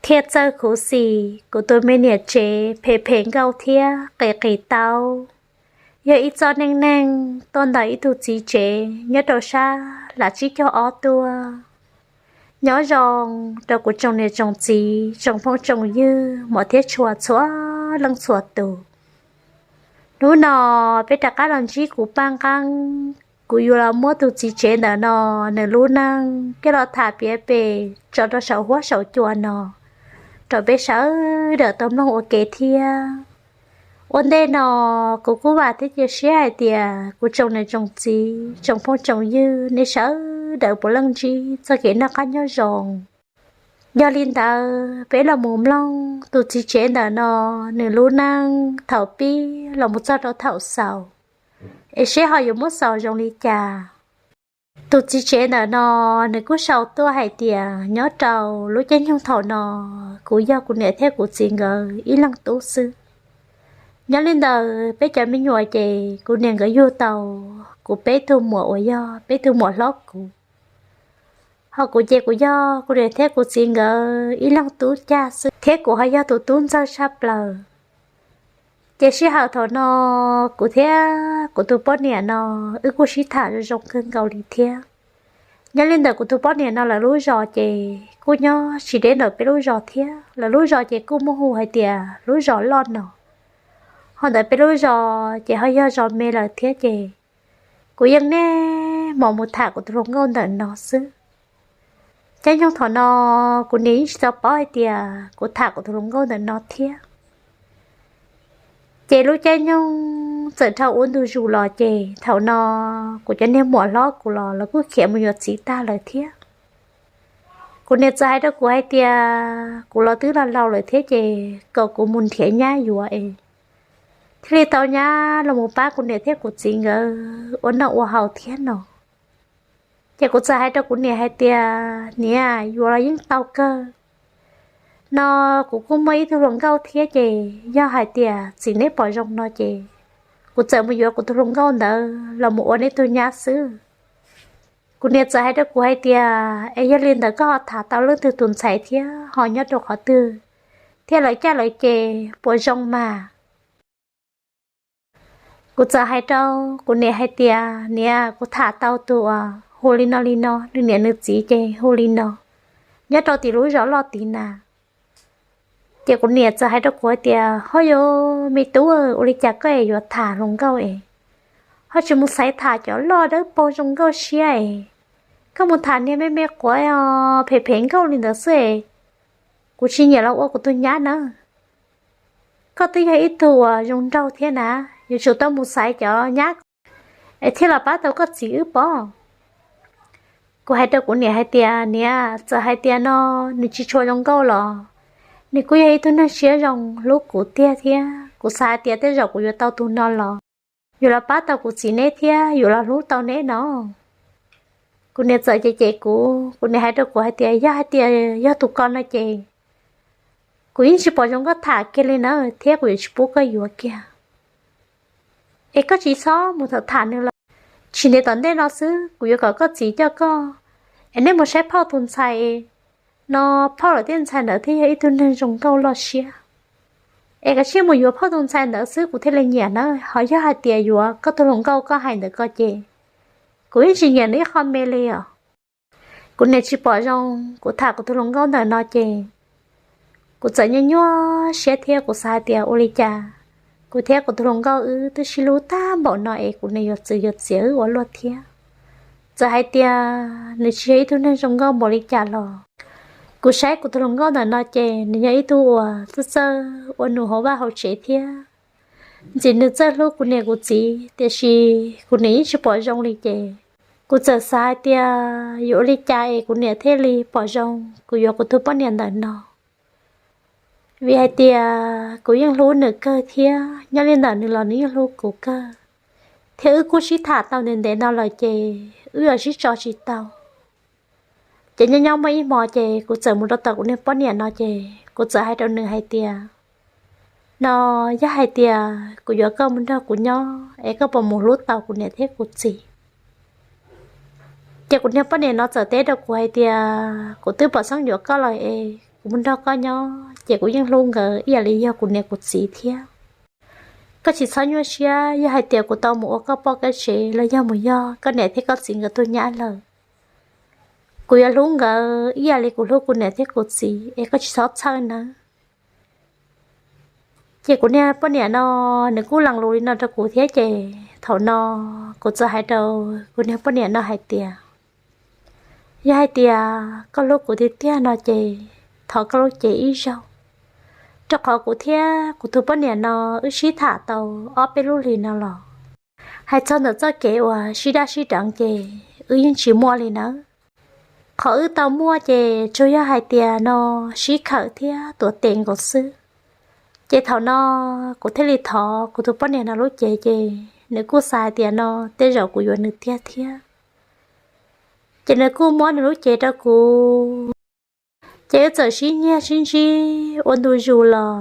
Qhia txawj khuv xim, kuv tus me niam tsev phem phem nkauj thiab qis qis taub, yog ib txoj neej neeg tuaj ntawm ib tug txiv tsev nyob rau sab Lav Tsib Caug Ob tuaj. Nyob zoo rau kuv tsoom niam tsoom txiv, tsoom phooj tsoom ywg, hmov thiab tshua txhua leej txhua tus. Hnub no peb rov qab los ntsib kuv Paj Nqeeb, kuv yuav los muab tus txiv tsev ntawm no nws lub neej coj los tham piav pem tso rau saum huab saum cua no rau peb sawv daws tau mloog ua ke thiab. Ua ntej no, kuv kuj vam thiab cia siab hais tias kuv tsoom niam tsoom txiv, tsoom phooj tsoom ywg, nej sawv daws puav leej ntsib txoj kev noj qab nyob zoo. Yog li ntawd, peb los mus mloog tus txiv tsev ntawm no nws lub neej thaum pib los mus txog rau thaum xaus, es seb ho yuav muab xaus zoo li cas. Tus txiv tsev ntawm no nws kuj sau tuaj hais tias nyob rau lub caij nyoog thaum no, kuv yog kuv niam thiab kuv txiv nkawd ib leeg tub xwb. Nyob li ntawd, peb cov me nyuam ces kuv niam nkawd yug tau kuv peb tug muam uas yog peb tug muam hlob kuv. Ho kuv ces kuv yog kuv niam thiab kuv txiv nkawd ib leeg tub cag xwb, thiab kuv ho yog tus tub ntxawg tshaj plaws. Ces sij hawm thaum no, kuv thiab kuv tus poj niam no wb kuj sib tham zoo zoo kawg nkaus li thiab. Nyob li ntawm kuv tus poj niam no lawv lub zos ces kuj nyob tsis deb ntawm peb lub zos thiab, lawv lub zos ces kuj muaj hu hais tias lub zos loj no. Ho ntawm peb lub zos ces ho yog zos me lawm thiab ces kuv yeej niaj hmo mus tham kuv tus hluas nkauj ntawm no xwb. Caij nyoog thaum no, kuv niam yeej tsis tau paub hais tias kuv tham kuv tus hluas nkauj ntawm no thiab. Ces lub caij nyoog txawm dhau ua ntu zus los ces thaum no kuv cov niag muam hlob kuv los lawv kuj khiav mus yuav txiv tag lawm thiab. Kuv niam txawm hais rau kuv hais tias kuv los twb los laus lawm thiab ces kom kuv mus nrhiav nyab yuav es thiaj li tau nyab los mus pab kuv niam thiab kuv txiv nkawd ua noj ua haus thiab no. Ces kuv txawm hais rau kuv niam hais tias, niam, yuav los yeej tau kawg. No kuv kuj muaj ib tug hluas nkauj thiab ces yog hais tias txiv neb pom zoo no ces kuv txawm mus yuav kuv tus hluas nkauj ntawd los mus ua neb tug nyab xwb. Kuv niam txawm hais rau kuv hais tias, es yog li ntawd koj ho tham tau leej twg tus ntxhais thiab ho nyob rau qhov twg, thiab lawv caj lawv ces puas zoo mas? Kuv txawm hais rau kuv niam hais tias, niam, kuv tham tau tus uas hu li no li no, nws niam nws txiv ces hu li no, nyob rau tim lub zos loj tid na. Ces kuv niam txawm hais rau kuv hais tias, ho yog me tub, ua li cas koj es yuav tham hluas nkauj es ho tsis mus xaiv tham cov loj dawb paug zoo nkauj siab es, koj mus tham niag me me quav os phem phem nkauj li ntawd xwb es, kuv tsis nyiam los ua kuv tus nyab na. Koj twb yog ib tug uas zoo nraug thiab na, yuav tsum tau mus xaiv cov nyab es thiaj los pab tau koj txiv wb pob. Kuv hais rau kuv niam hais tias, niam, txawm hais tias no nws tsis tshua zoo nkauj los nws kuj yog ib tug neeg siab zoo hlub kuv tiag thiab, kuv xav hais tias tej zaum kuv yuav tau tus no los yuav los pab tau kuv txiv neb thiab yuav los hlub tau neb no. Kuv niam txawm cem cem kuv, kuv niam hais rau kuv hais tias, yog hais tias yog tus ko no ces kuv yeej tsis pom zoo koj tham kiag li na, thiab kuv yuav tsis pub koj yuav kiag. Es koj tsis txhob mus tham tham nws los, tsis ntev tom ntej no xwb kuv yuav kom koj txiv coj koj es neb mus saib phauj tus ntxhais no, phauj lawv tej ntxhais ntawd thiaj yog ib tug neeg zoo nkauj loj siab. Es kav tsij mus yuav phauj tus ntxhais ntawd xwb kuv thiaj li nyiam na, ho yog hais tias yuav koj tus hluas nkauj koj hais ntawd ko ces kuv yeej tsis nyiam nws ib qho me li os. Kuv niam tsis pom zoo kuv tham kuv tus hluas nkauj ntawm no ces kuv txawm nyuaj nyuaj siab thiab kuv xav hais tias ua li cas kuv thiab kuv tus hluas nkauj wb twb sib hlub tag npaum no es kuv niam yuav txwv yuav txiav wb ua luaj thiab. Txawm hais tias nws tsis yog ib tug neeg zoo nkauj npaum li cas los kuv saib kuv tus hluas nkauj ntawm no ces nws yog ib tug uas txawj txawj ua num hauv vaj hauv tsev thiab ntxim nws txawj hlub kuv niam kuv txiv, tiam sis kuv niam yeej tsis pom zoo li ces kuv txawm xav hais tias yuav ua li cas es kuv niam thiaj li pom zoo kuv yuav kuv tus poj niam ntawm no. Vim hais tias kuv yeej hlub nws kawg thiab nyob li ntawm nws los nws yeej hlub kuv kawg, thiab wb kuj sib tham tau ntev ntev no lawm ces wb yuav sib tso tsis tau. Ces nyob nyob muaj ib hmo ces kuv txawm mus rau tom kuv niag poj niam no ces kuv txawm hais rau nws hais tias, no yog hais tias kuv yuav koj mus nrog kuv nyob es koj puas mus hlub tau kuv niam thiab kuv txiv? Ces kuv niag poj niam no txawm teb rau kuv hais tias, kuv twb pom xeeb yuav koj lawm es kuv mus nrog koj nyob ces kuv yeej hlub nkawd ib yam li yog kuv niam kuv txiv thiab. Koj tsis txhob nyuaj siab, yog hais tias kuv tau mus ua koj poj koj tsev los yog mus yog koj niam thiab koj txiv nkawd tus nyab lawm, kuv yuav hlub nkawd ib yam li kuv hlub kuv niam thiab kuv txiv es koj tsis txhob txhawj nawb. Ces kuv niag poj niam no nws kuj lees lus li no rau kuv thiab ces thaum no kuv txawm hais rau kuv niag poj niam no hais tias, yog hais tias koj hlub kuv tiag tiag no ces thov koj lub cev ib zaug, rau qhov kuv thiab kuv tus poj niam no wb sib tham tau ob peb lub hlis no los hais txog ntawm txoj kev uas sib daj sib deev ces wb yeej tsis muaj li nawb. Qhov wb tau muaj ces tsuas yog hais tias no sib khawm thiab tuav tes nkaus xwb. Ces thaum no kuv thiaj li thov kuv tus poj niam no lub cev ces nws kuj xav hais tias no tej zaum kuv yuav nws tiag thiab. Ces nws kuj muab nws lub cev rau kuv. Ces wb txawm sib nyiag sib ntsib ua ntu zus los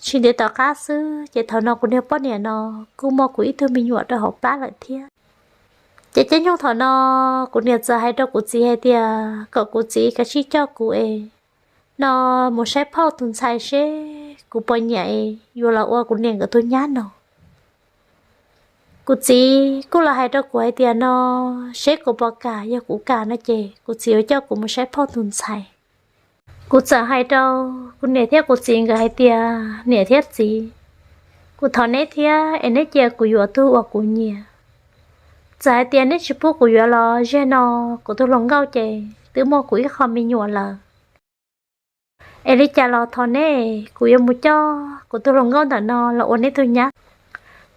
tsis ntev tom qab xwb ces thaum no kuv niag poj niam no kuj muaj kuv ib tug me nyuam rau hauv plab lawm thiab. Ces caij nyoog thaum no kuv niam txawm hais rau kuv txiv hais tias kom kuv txiv kav tsij coj kuv es no mus saib phauj tus ntxhais seb kuv puas nyiam es yuav los ua kuv niam nkawd tus nyab no. Kuv txiv kuj los hais rau kuv hais tias no seb kuv puas kam, yog kuv kam no ces kuv txiv yuav coj kuv mus saib phauj tus ntxhais. Kuv txawm hais rau kuv niam thiab kuv txiv nkawd hais tias niam thiab txiv, kuv thov neb thiab es neb cia kuv yuav tug uas kuv nyiam. Txawm hais tias neb tsis pub kuv yuav los zeg no kuv tus hluas nkauj ces twb muaj kuv ib qho me nyuam lawm. Es li cas los thov neb, kuv yuav mus coj kuv tus hluas nkauj ntawm no los ua neb tus nyab.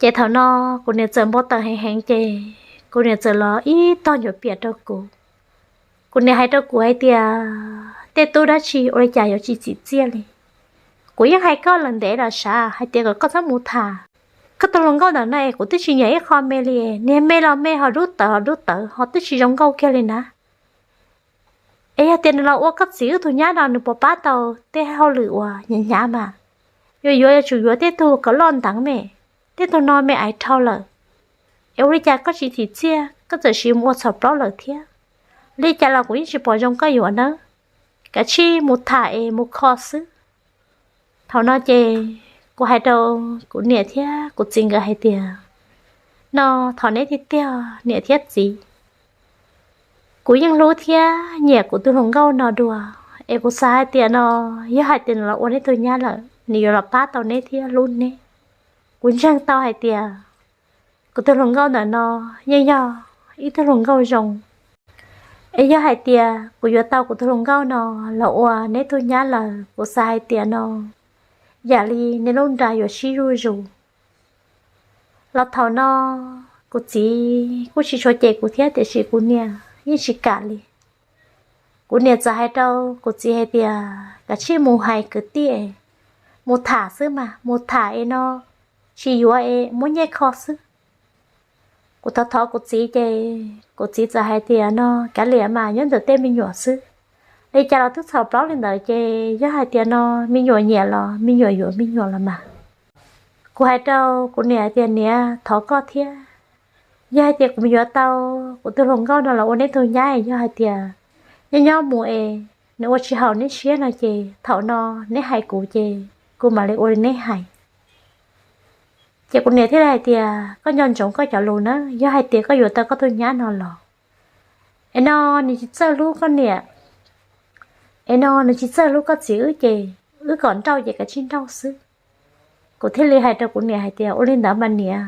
Ces thaum no kuv niam txawm npau taws heev heev ces kuv niam txawm los ib tog ncuav piam rau kuv. Kuv niam hais rau kuv hais tias tej tub dab tsi ua li cas yuav tsis txim txiaj li. Kuv yeej hais koj lawm ntev lawm sav hais tias kom koj txhob mus tham. Koj tus hluas nkauj ntawm no es kuv twb tsis nyiam ib qho me li, niag me los me ho dub tawv ho dub tawv ho twb tsis zoo nkauj kiag li na. Es yog tias nws los ua koj txiv wb tus nyab no nws puas pab tau tej hauj lwm uas hnyav hnyav mas? Yuav yuav yuav tsum yuav tej tug kom loj nteev me, tej tug no me aiv dhau lawm. Es ua li cas koj tsis txim txiaj, koj txawm siv mus ua txhaum plaub lawm thiab? Li cas los kuv yeej tsis pom zoo koj yuav nawb. Kav tsij mus tham es mus kho xwb. Thaum no ces kuv hais rau kuv niam thiab kuv txiv nkawd hais tias no thov neb tiag tiag niam thiab txiv, kuv yeej hlub thiab nyiam kuv tus hluas nkauj no dua, es kuv xav hais tias no yog hais tias nws los ua neb tus nyab lawm nws yuav los pab tau neb thiab hlub neb. Kuv ntseeg tau hais tias kuv tus hluas nkauj ntawm no yeej yog ib tug hluas nkauj zoo. Es yog hais tias kuv yuav tau kuv tus hluas nkauj no los ua neb tus nyab lawm kuv xav hais tias no yam li neb lub nra yuav sib zuj zus. Los thaum no kuv txiv kuj tsis tshua cem kuv thiab tiam sis kuv niam yeej tsis kam li. Kuv niam txawm hais rau kuv txiv hais tias kav tsij mus hais kwv tij, mus tham xwb mas, mus tham es no tsis yuav es muab nyiaj kho xwb. Kuv thov thov kuv txiv ces kuv txiv txawm hais tias no kav liam mas nyob ntawm tej me nyuam xwb. Li cas los twb txhaum plaub li ntawd ces yog hais tias no me nyuam nyiam los me nyuam yuav me nyuam los mas. Kuv hais rau kuv niam hais tias niam thov koj thiab, yog hais tias kuv mus yuav tau kuv tus hluas nkauj no los ua neb tus nyab, yog hais tias nyob nyob mus es nws ua tsis haum neb siab no ces thaum no neb hais kuv ces kuv mam li ua li neb hais. Ces kuv niam thiaj li hais tias koj nco ntsoov koj cov lus na, yog hais tias koj yuav tau koj tus nyab no los es no nws tsis txawj hlub koj niam, es no nws tsis txawj hlub koj txiv wb ces wb kom nrauj ces kav tsij nrauj xwb. Kuv thiaj li hais rau kuv niam hais tias ua li ntawd mas niam.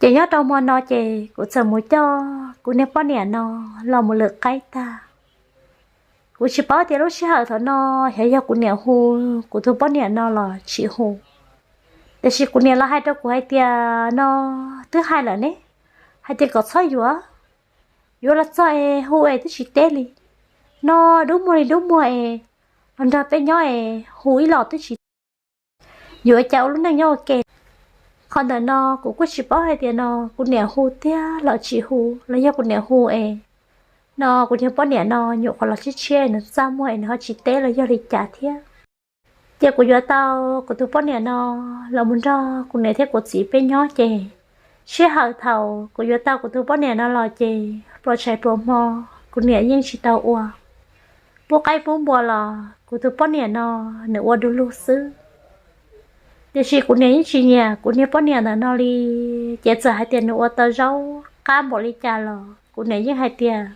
Ces nyob rau hmo no ces kuv txawm mus coj kuv niag poj niam no los mus lawm qaib tag. Kuv tsis paub tias lub sij hawm thaum no xyov yog kuv niam hu kuv tus poj niam no los tsis hu, tiam sis kuv niam los hais rau kuv hais tias no twb hais lawm ne, hais tias kom txhob yuav, yuav los txog es hu es twb tsis teb li, no dub muag li dub muag es los nrog peb nyob es hu ib los twb tsis yuav cas ua lub neej nyob ua ke. Qhov ntawm no kuv kuj tsis paub hais tias no kuv niam hu tiag los tsis hu, los yog kuv niam hu es no kuv niag poj niam no nyuam qhuav los tshiab tshiab nws txaj muag es nws ho tsis teb los yog li cas thiab. Ces kuv yuav tau kuv tus poj niam no los mus nrog kuv niam thiab kuv txiv peb nyob ces sij hawm thaum kuv yuav tau kuv tus poj niam no los ces pluas tshais pluas hmo kuv niam yeej tsis tau ua, pub qaib pub npua los kuv tus poj niam no nws ua du lug xwb. Tiam sis kuv niam yeej tsis nyiam kuv niag poj niam ntawm no li, ces txawm hais tias nws ua tau zaub qab npaum li cas los kuv niam yeej hais tias,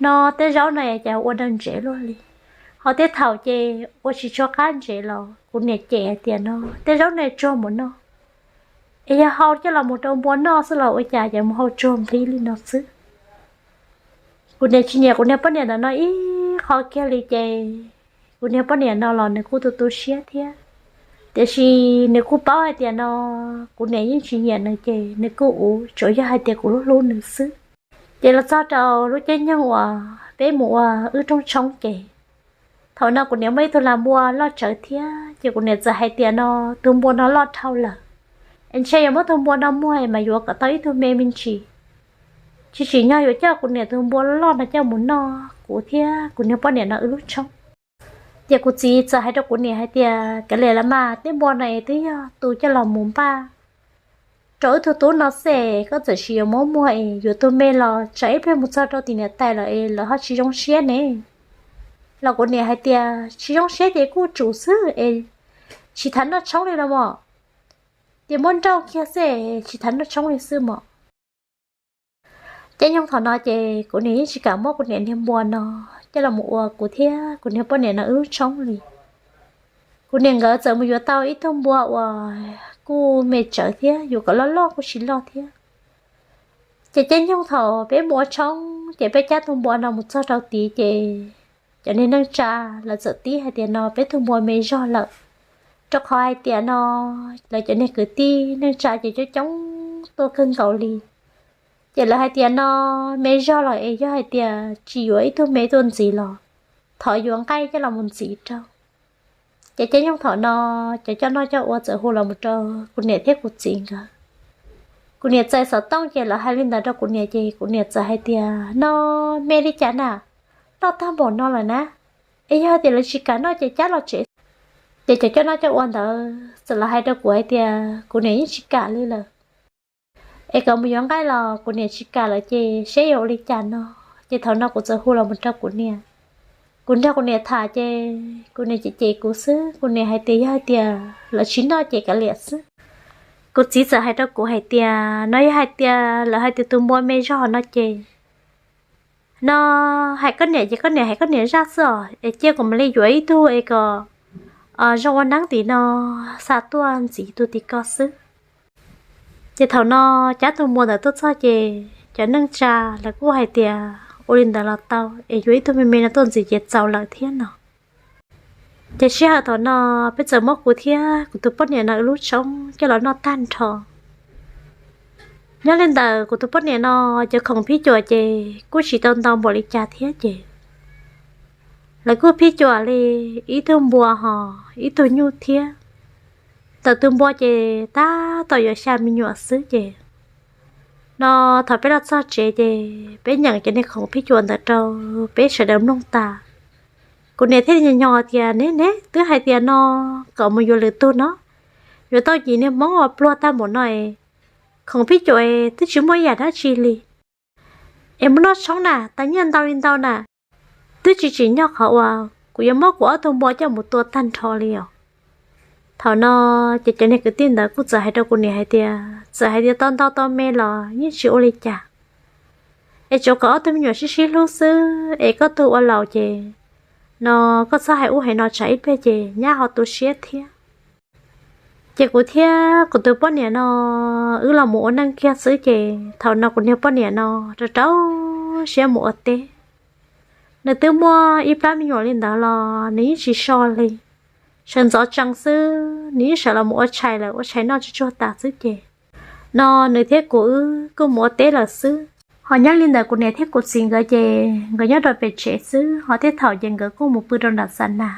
no tej zaub no cas ua daw ntsev luaj li, ho tej thaum ces ua tsis tshua qab ntsev los kuv niam cem hais tias, no tej zaub no tsuag mus noj, es yog hau coj los mus rau npua noj xwb los ua cas ces mus hau tsuag nplib li no xwb. Kuv niam tsis nyiam kuv niag poj niam ntawm no ib qho kiag li ces kuv niag poj niam no los nws kuj tu tu siab thiab. Tiam sis nws kuj paub hais tias no kuv niam yeej tsis nyiam nws ces nws kuj ua tsuav yog hais tias kuv hlub hlub nws xwb. Ces los txog rau lub caij nyoog uas peb mus ua wb rooj tshoob ces thaum no kuv niam muaj ib tug lag npua loj tsawv thiab ces kuv niam txawm hais tias no tus npua no loj dhau lawm, es ntshe yuav muab tus npua no muag mas yuav kom tau ib tug me me ntsis. Tsis tsim nyog yuav coj kuv niam tus npua loj no coj mus noj kuv thiab kuv niag poj niam no wb lub tshoob. Ces kuv txiv txawm hais rau kuv niam hais tias, kav liam los mas, tej npua no es twb yog tus coj los mus npaj rau wb tug tub no xwb, koj txawm sis yuav muab muag es yuav tus me los tsam ib pliag mus txog rau tim niam tais lawm es lawv ho tsis zoo siab ne. Los kuv niam hais tias tsis zoo siab ces kuj tsum xwb es tsis tham noj tshoob li los mas, ces muab nrauj kiag xwb es tsis tham noj tshoob li xwb mas. Caij nyoog thaum no ces kuv niam yeej tsis kam muab kuv niam niag npua no coj los mus ua kuv thiab kuv niag poj niam no wb lub tshoob li. Kuv niam nkawd txawm mus yuav tau ib tug npua uas kuj me tsawv thiab, yuav kom loj loj kuj tsis loj thiab. Ces caij nyoog thaum peb mus ua tshoob ces peb cab tus npua no mus txog rau tid ces cov niag neej tsa lawv txawm tib hais tias no peb tus npua me zog lawm, rau qhov hais tias no lawv cov niag kwv tij neej tsa ces coob coob tuaj kawg nkaus li. Ces lawv hais tias no me zog los es yog hais tias tsis yuav ib tug me tuaj ntxiv los thov yuav nqaij coj los mus ntxiv rau. Ces caij nyoog thaum no cov coj noj coj ua txawm hu los mus rau kuv niam thiab kuv txiv nkawd. Kuv niam txais xov tooj ces lawv hais li ntawd rau kuv niam ces kuv niam txawm hais tias no me li cas na, loj tag npaum no lawm na, es yog tias lawv tsis kam noj ces cab los tsev. Ces cov coj noj coj ua ntawd txawm los hais rau kuv hais tias kuv niam yeej tsis kam li lawm, es kom mus yuav nqaij los kuv niam tsis kam lawm ces seb yuav ua li cas no. Ces thaum no kuv txawm hu los mus rau kuv niam, kuv nrog kuv niam tham ces kuv niam cem cem kuv xwb, kuv niam hais tias yog hais tias lawv tsis noj ces kav liam xwb. Kuv txiv txawm hais rau kuv hais tias no yog hais tias lawv hais tias tus npua me zog no ces no hais koj niam ces koj niam hais koj niam zaj xwb os, es cia kuv mam li yuav ib tug es kom zoo ua neeb tim no xa tuaj ntxiv tus tim ko xwb. Ces thaum no cab tus npua ntawd tuaj txog ces cov neej tsa lawv kuj hais tias ua li ntawd los tau, es yuav ib tug me me no tuaj ntxiv ces txaus lawm thiab no. Ces sij hawm thaum no peb txawm muab kuv thiab kuv tus poj niam no wb lub tshoob coj los noj tag nrho. Nyob li ntawd kuv tus poj niam no cov khoom phij cuam ces kuj tsis tau ntau npaum li cas thiab ces lawv kuj phij cuam li ib tug npua hos ib tug nyuj thiab. Ntawm tus npua ces tab tom yuav xya me nyuam xwb ces no thaum peb los txog tsev ces peb nyeem cov niag khoom phij cuam ntawd rau peb sawv daws mloog tas. Kuv niam thiaj li nyob tias ne ne twb hais tias no kom mus yuav lwm tug no, yuav tau cim niag hmoob uas pluag tag npaum no es khoom phij cuam es twb tsis muaj ib yam dab tsi li, es muab noj tshoob na tas nyiaj ntau li ntau na, twb tsis tsim nyog qhov uas kuv yuav muab kuv ob tug npua coj mus tua tag nrho li os. Thaum no ces cov niag kwv tij ntawd kuj txawm hais rau kuv niam hais tias txawm hais tias tau ntau tau me los yeej tsis ua li cas, es tsuav kom ob tug me nyuam sib sib hlub xwb es koj tug ua laus ces no koj txhob hais ub hais no tsam ib pliag ces nyab ho tu siab thiab. Ces kuv thiab kuv tus poj niam no wb los mus ua neej kiag xwb ces thaum no kuv niag poj niam no rau rau siab mus ua teb. Nws twb muaj ib plab me nyuam li ntawd los nws yeej tsis so li, sawv ntxov tsees xwb nws yeej sawv los mus ua tshais lawm ua tshais noj tsuj tsuag tas xwb ces no nws thiab kuv wb kuj mus ua teb lawm xwb. Ho nyob li ntawd kuv niam thiab kuv txiv nkawd ces nkawd nyob rau pem tsev xwb, ho tej thaum ces nkawd kuj mus pw rau nram xa nas.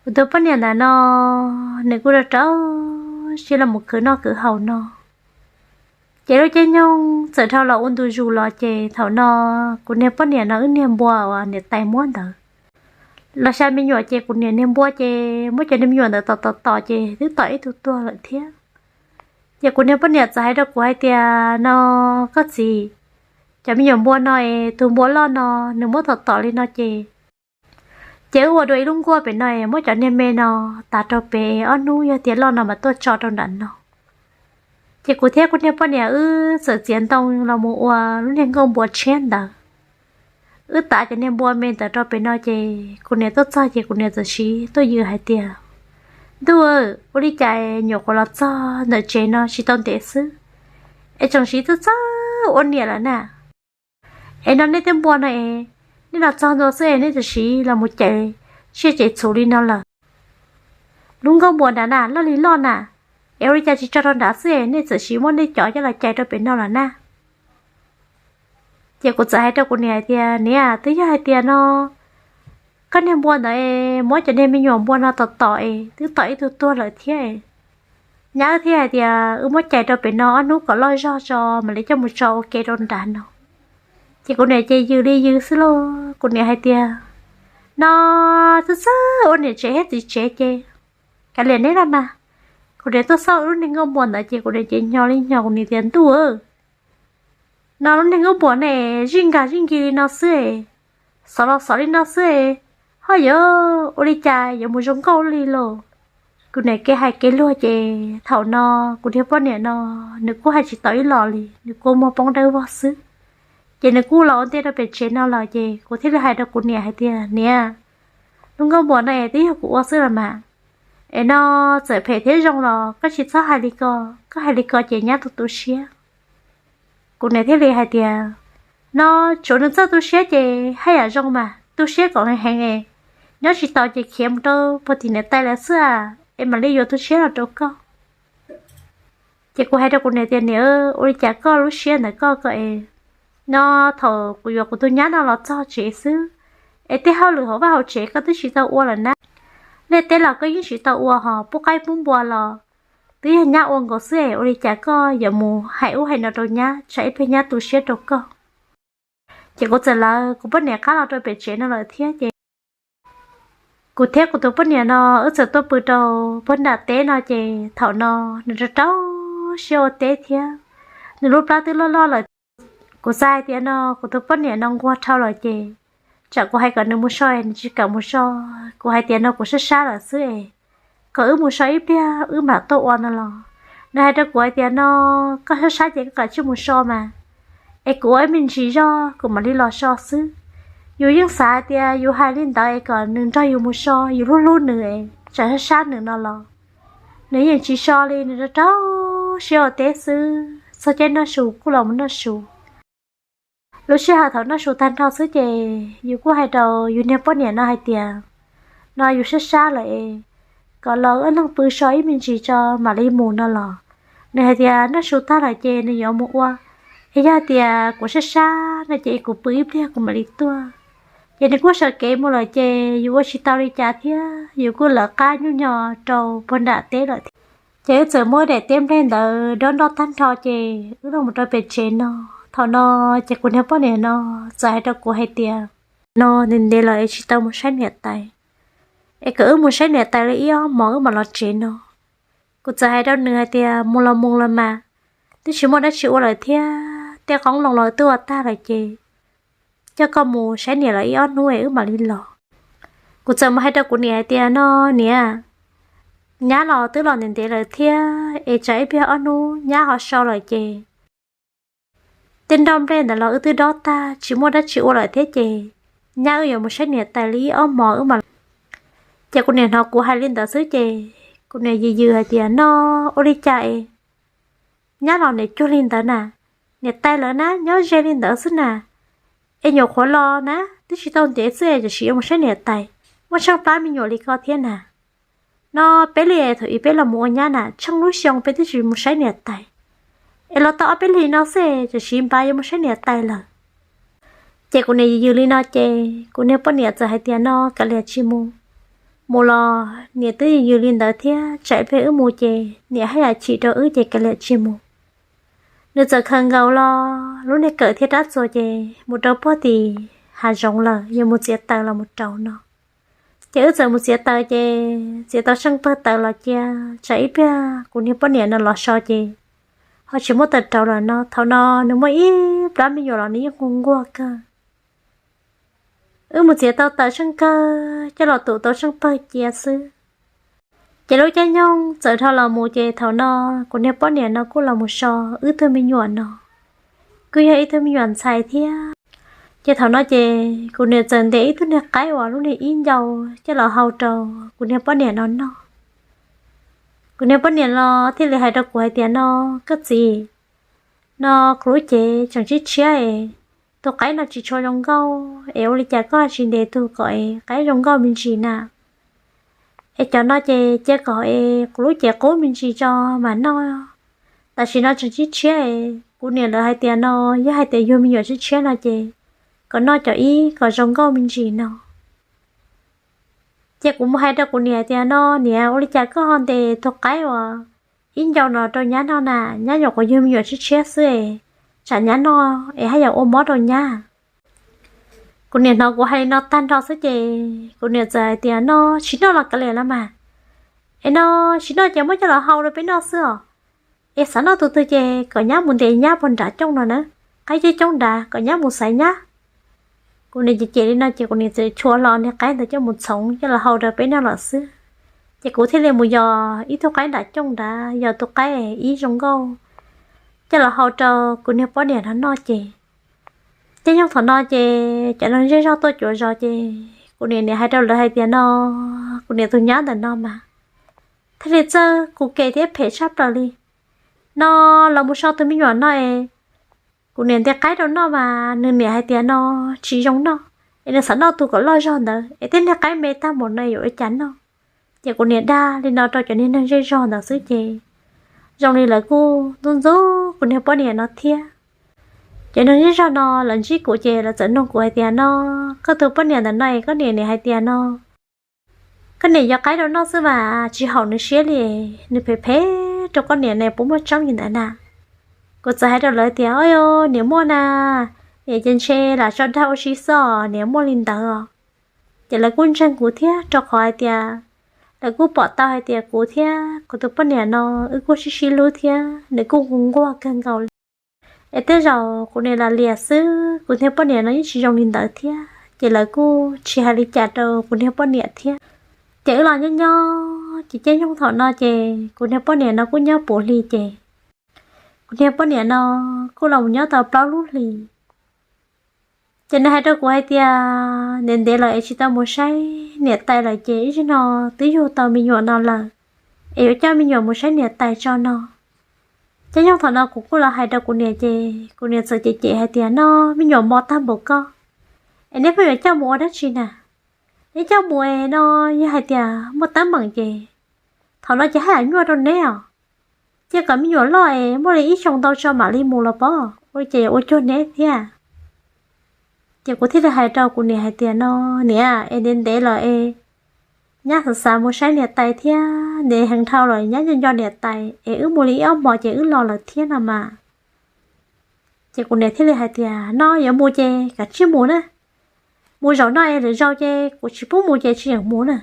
Kuv tus poj niam ntawm no nws kuj rau rau siab los mus khwv noj khwv haus no. Ces lub caij nyoog txawm dhau los ua ntu zus los ces thaum no kuv niag poj niam no wb niag npua uas niam tais muab ntawd los xya me nyuam ces kuv niam niag npua ces muab cov niag me nyuam ntawd tom tom tom ces twb tom ib tug tuag lawm thiab. Ces kuv niag poj niam txawm hais rau kuv hais tias no koj txiv, cov me nyuam npua no es tus npua loj no nws muab tom tom li no ces Ces wb ua dua ib lub nkuaj pem no es muab cov niag me no tav rau pem, ob hnub yog tias loj no mas tuaj tso rau nram no. Ces kuv thiab kuv niag poj niam wb txawm txiav ntoo los mus ua lub niag nkuaj npua tshiab ntawd. Wb tav cov niag npua me ntawd rau pem no ces kuv niam tuaj txog ces kuv niam txawm siv tuaj yws hais tias, Ntuj, ua li cas nyuam qhuav los txog ntawm tsev no tsis tau ntev xwb es tseem siv txawj txawj ua niam lawm na? Es no nej tej npua no es, nej los txog ntua xwb es nej txawm siv los mus cais tsiaj cais txhu li no lawm? Lub nkuaj npua nrad na loj li loj na, es ua li cas tsis tso rau nrad xwb es nej txawm siv muab nej cov coj los cais rau pem no lawm na? Ces kuv txawm hais rau kuv niam hais tias, Niam, twb yog hais tias no koj niag npua ntawd es muab cov niag me nyuam npua no tom tom es twb tom ib tug tuag lawm thiab. Nyab wb thiaj hais tias wb muab cais rau pem no ob hnub kom loj zog tso mam li coj mus tso ua ke rau nrad no. Ces kuv niam ces yws li yws xwb lauj. Kuv niam hais tias, No txawj txawj ua niam tsev thiab txiv tsev ces kav liam neb los mas. Kuv niam tuaj xauj lub niag nkuaj npua ntawd ces kuv niam ces nyo li nyo, kuv niam tias, Ntuj, no lub niag nkuaj npua ne, zij nkag zij nkig li no xwb es, xov los xov li no xwb es, ho yuav ua li cas yuav mus zoo nkauj li lauj? Kuv niam kev hais kev luag ces thaum no kuv niag poj niam no nws kuj hais tsis tau ib los li, nws kuj muag poob dawb vog xwb. Ces nws kuj los ua ntej rau pem tsev no lawm ces kuv thiaj li hais rau kuv niam hais tias, Niam, lub nkuaj npua no es twb yog kuv ua xwb los mas, es no txawm phem thiab zoo los koj tsis txhob hais li ko, koj hais li ko ces nyab tu tu siab. Kuv niam thiaj li hais tias, No tsuav nws txawj tu siab ces haj yam zoo mas, tu siab kom heev heev es, nyob tsis tau ces khiav mus rau puag tim niam tais lawv xwb es mam li yuav tu siab los rau koj. Ces kuv hais rau kuv niam tias, Niam, ua li cas koj lub siab ntawm koj ko es, no thaum kuv yuav kuv tus nyab no los txog tsev xwb es tej hauj lwm hauv vaj hauv tsev koj twb tsis tau ua lawm na. Liaj teb los koj yeej tsis tau ua, ho pub qaib pub npua los twb yog nyab ua nkaus xwb es ua li cas koj yuav mus hais ub hais no rau nyab, tsam ib pliag nyab tu siab rau koj. Ces kuv txawm lawv kuv poj niam qab los rau pem tsev no lawm thiab ces kuv thiab kuv tus poj niam no wb txawm tuaj pw rau puag nram teb no ces thaum no nws rau rau siab ua teb thiab, nws lub plab twb loj loj lawm. Kuv xav hais tias no kuv tus poj niam no nquag dhau lawm ces tsam kuv hais kom nws mus so nws tsis kam mus so. Kuv hais tias no kuv sab sab lawm xwb es, kom wb mus so ib pliag wb mam tuaj ua no los. Nws hais rau kuv hais tias no, koj sab sab ces koj kam tsij mus so mas, es kuv ua ib me ntsis zog kuv mam li los so xwb. Yus yeej xav hais tias yus hais li ntawd es kom nws nrog yus mus so, yus hlub hlub nws es tsam sab sab nws no los nws yeej tsis so li, nws rau rau siab ua teb xwb, txog caij noj su kuj los mus noj su. Lub sij hawm thaum noj su tag nrho xwb ces yus kuj hais rau yus niag poj niam no hais tias, no yus sab sab lawm es, kom los wb leeg pw so ib me ntsis tso mam li mus no los. Nws hais tias noj su tag lawm ces nws yuav mus ua, es yog tias kuv sab sab no ces kuv pw ib pliag kuv mam li tuaj. Ces nws kuj sawv kev mus lawm ces yus ua tsis tau li cas thiab, yus kuj lawv qab nyuj nyo rau puag nram teb lawm thiab. Ces wb txawm muab daim teb nplej ntawd dob nroj tag nrho ces wb los mus rau pem tsev no. Thaum no ces kuv niag poj niam no txawm hais rau kuv hais tias, no ntev ntev lawm es tsis tau mus saib niam tais, es kom wb mus saib niam tais li ib ob hmos wb mam los tsev no. Kuv txawm hais rau nws hais tias mus los mus los mas, twb tsis muaj dab tsi ua lawm thiab, tej qoob loo los twb ua tag lawm ces coj koj mus saib niam lawv ib ob hnub es wb mam li los. Kuv txawm mus hais rau kuv niam hais tias no niam, nyab los twb los ntev ntev lawm thiab es tsam ib pliag ob hnub nyab ho so lawm ces tej nroj nplej ntawd los wb twb dob tag tsis muaj dab tsi ua lawm thiab ces nyab wb yuav mus saib niam tais li ib ob hmos wb mam. Ces kuv niam hnov kuv hais li ntawd xwb ces kuv niam yws yws hais tias no ua li cas es nyab los niam cuag li ntawd na, niam tais lawv na nyob ze li ntawd xwb na, es nyuam qhuav los na twb tsis tau ntev xwb es tam sim yuav mus saib niam tais, muaj tsheej plab me nyuam li ko thiab na. No peb li thaum ub peb los mus ua nyab na tsheej lub xyoo peb twb tsis mus saib niam tais, es los tau ob peb hlis no xwb tam sim npaj yuav mus saib niam tais lawm. Ces kuv niam yws yws li no ces kuv niag poj niam txawm hais tias no kav liam tsis mus, mus los niam twb yws yws li ntawd thiab tsam ib pliag wb mus ces niam haj yam chim rau wb ces kav liam tsis mus. Nws txawm khaws nkaus los lub niag kawm thiab rab txuas ces mus rau puag tim hav zoov lawm yuav mus txiav taws los mus rau no. Ces wb txawm mus txiav taws ces txiav tau tsheej pawg taws los cia, tsam ib pliag kuv niag poj niam no los so ces ho tsis muaj taws rau lawm no. Thaum no nws muaj ib plab me nyuam los nws yeej nquag nquag kawg. Wb mus txiav tau tawm tsheej kawg coj los tum tau tsheej pawg cia xwb. Ces lub caij nyoog txawm dhau los mus ces thaum no kuv niag poj niam no kuj los mus so wb tug me nyuam no, kuj yog ib tug me nyuam ntxhais thiab. Ces thaum no ces kuv niam txawm ntes ib tug niag qaib uas lub niag ib ncau coj los hau rau kuv niag poj niam no noj. Kuv niag poj niam no thiaj li hais rau kuv hais tias no, koj txiv, no kuv lub cev tseem tshiab tshiab es tus qaib no tsis tshua zoo nkauj es ua li cas koj tsis ntes tug kom es qaib zoo nkauj me ntsis na. Es cov no ces cia kom es kuv lub cev qub me ntsis tso mam noj. Tam sim no tseem tshiab tshiab es kuv niam lawv hais tias no, yog hais tias yug me nyuam tshiab tshiab no ces kom noj cov ib kom zoo nkauj me ntsis no. Ces kuv mus hais rau kuv niam tias no, niam, ua li cas koj ho ntes tus qaib uas ib ncau no rau nyab noj na, nyab nyuam qhuav yug me nyuam tshiab tshiab xwb es tsam nyab noj es haj yam ua mob rau nyab. Kuv niam hnov kuv hais li no tag nrho xwb ces kuv niam txawm hais tias no, tsis noj los kav liam los mas. Es no, tsis noj ces muab coj los hau rau peb noj xwb os. Es xav noj tus twg ces kom nyab mus ntes nyab puag nram cooj no na, qaib coob coob nrad kom nyab mus xaiv nyab. Kuv niam cem cem li no ces kuv niam txawm chua hlo niag qaib ntawd coj mus txhoov coj los hau rau peb noj lawm xwb. Ces kuv thiaj li mus yos ib tug qaib nram cooj nrad, yos tus qaib ib zoo nkauj coj los hau rau kuv niag poj niam no noj ces. Caij nyoog thaum no ces cov neeg zej zog tuaj cuav zos ces kuv niam niam hais rau lawv hais tias no, kuv niam tus nyab ntawm no mas thiaj li txawj kuv kem thiab phem tshaj plaws li. No, los mus so tus me nyuam no es kuv niam ntes qaib rau noj mas nws niam hais tias no tsis zoo noj, es nws xav noj tus kom loj zog ntawd es tej niag qaib me tag npaum no yuav ua cas noj. Ces kuv niam dag li no rau cov niag neeg zej zog ntawd xwb ces zoo li lawv kuj ntxub ntxub kuv niag poj niam no thiab. Cov neeg zej zog no lawv ntsib kuv ces lawv txawm nug kuv hais tias no, koj tus poj niam ntawm no es koj niam niam hais tias no koj niam yos qaib rau noj xwb mas tsis haum nws siab li, nws phem phem rau koj niam ne, puas muaj tseeb li ntawd na? Kuv txawm hais rau lawv tias, o, niam muaj na, niam ces ntshe lam tso dag ua si xwb, niam muaj li ntawd os. Ces lawv kuj ntseeg kuv thiab rau qhov hais tias lawv kuj pom tau hais tias kuv thiab kuv tus poj niam no wb kuj sib sib hlub thiab nws kuj nquag kawg nkaus li. Es tej zaum kuv niam lam liam xwb, kuv niag poj niam no yeej tsis zoo li ntawd thiab, ces lawv kuj tsis hais li cas rau kuv niag poj niam thiab. Ces wb los nyob nyob ces caij nyoog thaum no ces kuv niag poj niam no kuj nyob puv hli ces kuv niag poj niam no kuj los nyob tau plaub lub hlis. Ces nws hais rau kuv hais tias ntev ntev lawm es tsis tau mus saib niam tais lawm ces ib zaug no twb yug tau me nyuam no lawm, es yuav coj me nyuam mus saib niam tais tso no. Caij nyoog thaum no kuv kuj los hais rau kuv niam ces kuv niam txawm cem cem hais tias no, me nyuam mos tag npaum koj es neb pheej yuav coj mus ua dab tsi na? Neb coj mus es no yog hais tias muaj teeb meem ces thaum no ces haj yam nyuaj rau neb os. Cia kom me nyuam loj es muaj li ib xyoo ntau tso mam li mus los pob, ua li cas yuav ua cuag neb thiab. Ces kuv thiaj li hais rau kuv niam hais tias no, niam, es ntev ntev lawm es nyab xav xav mus saib niam tais thiab, ntev heev dhau lawm nyab nco nco niam tais es wb mus li ib ob hmos ces wb los lawm thiab no mas. Ces kuv niam thiaj li hais tias no yuav mus ces kav tsij mus na, mus zaum no es lwm zaus ces kuv tsis pub mus ces tsis yeem mus na.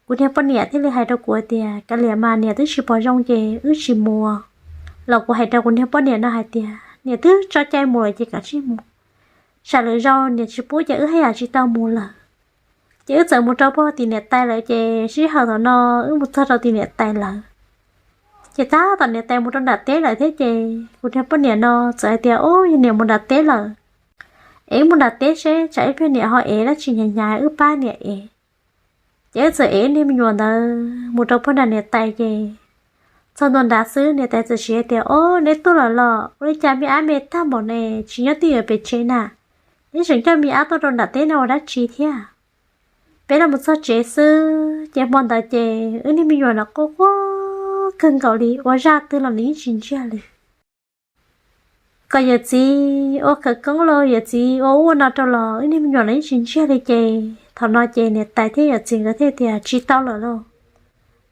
Kuv niag poj niam thiaj li hais rau kuv hais tias kav liam mas niam twb tsis pom zoo ces wb tsis mus. Los kuv hais rau kuv niag poj niam no hais tias niam twb tso cai mus lawm ces kav tsij mus, tsam lwm zaus niam tsis pub ces wb haj yam tsis tau mus lawm. Ces wb txawm mus rau puag tim niam tais lawm ces sij hawm thaum no wb mus txog rau tim niam tais lawm. Ces tab tom niam tais mus rau nram teb lawm thiab ces kuv niag poj niam no txawm hais tias, o, yog niam mus nram teb lawm es wb mus nram teb seb tsam ib pliag niam ho ev dab tsi hnyav hnyav wb pab niam ev. Ces wb txawm ev wb niag me nyuam ntawd mus rau puag nram niam tais ces txog ntua nrad xwb niam tais txawm siv hais tias, o, neb tuaj lawm los ua li cas me ab me tag npaum ne, tsis nyob twj ywm pem tsev na? Neb tseem coj me ab tuaj rau nram teb no ua dab tsi thiab? Peb los mus txog tsev xwb ces hmo ntawd ces wb niag me nyuam no quaj quaj kawg nkaus li, ua zaj twg los nws yeej tsis ntsiag li. Kom yawm txiv ua khawv koob los yawm txiv ua ub ua no rau los wb niag me nyuam no yeej tsis ntsiag li ces thaum no ces niam tais thiab yawm txiv nkawd thiaj tias tsis tau lawm lauj.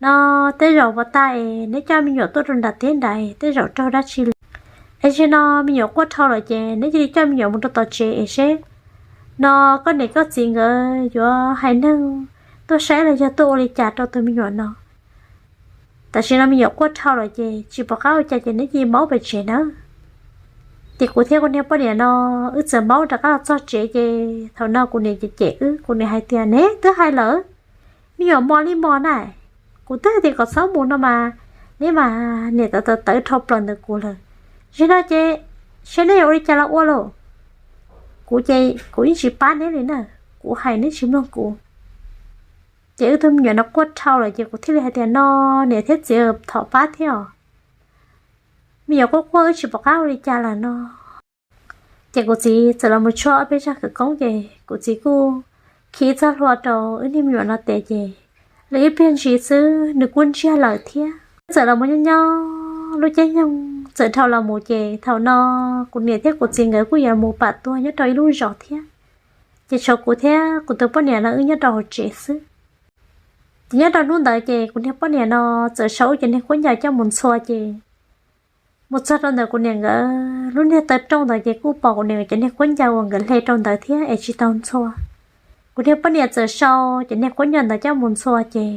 No tej zaum puas tas es neb coj me nyuam tuaj rau nram teb nrad tej zaum raug dab tsi li. Es zaum no me nyuam quaj dhau lawm ces neb cia li coj me nyuam mus rau tom tsev es seb no koj niam koj txiv nkawd yuav hais neeg tuaj saib los yog tuaj ua li cas rau tus me nyuam no. Tam sim no me nyuam quaj dhau lawm ces tsis pom qab ua cas ces neb cia li mus pem tsev nawb. Ces kuv thiab kuv niag poj niam no wb txawm maub rov qab los txog tsev ces thaum no kuv niam cem cem wb, kuv niam hais tias, Neb twb hais lawm, me nyuam mos li mos na, kuv twb hais tias kom txhob mus no mas neb mas niam tawv tawv dhau plaws ntawm kuv lawm. Zaum no ces seb neb yuav ua li cas los ua lauj. Kuv ces kuv yeej tsis pab neb li na, kuv hais neb tsis mloog kuv. Ces wb tug me nyuam no quaj dhau lawm ces kuv thiaj li hais tias, No niam thiab txiv, thov pab thiab os, me nyuam quaj quaj wb tsis pom qab ua li cas lawm no. Ces kuv txiv txawm los mus tshuab ob peb zaj khawv koob ces kuv txiv kuj khi txoj hlua rau wb niag me nyuam no tes ces lawv ib pliag ntsis xwb nws kuj ntsiag lawm thiab. Txawm los mus nyob nyob lub caij nyoog txawm dhau los mus ces thaum no kuv niam thiab kuv txiv nkawd kuj yuav mus pam tuag nyob rau ib lub zos thiab. Ces tshuav kuv thiab kuv tus poj niam no wb nyob rau hauv tsev xwb. Ces nyob rau hnub ntawd ces kuv niag poj niam no txawm sau wb cov niag khaub ncaws coj mus ntxhua ces mus txog rau ntawm kuv niam nkawd lub niag taw rooj ntawd ces kuj pom kuv niam cov niag khaub ncaws uas nkawd hle rau ntawd thiab es tsis tau ntxhua. Kuv niag poj niam txawm sau cov niag khaub ncaws ntawd coj mus ntxhua ces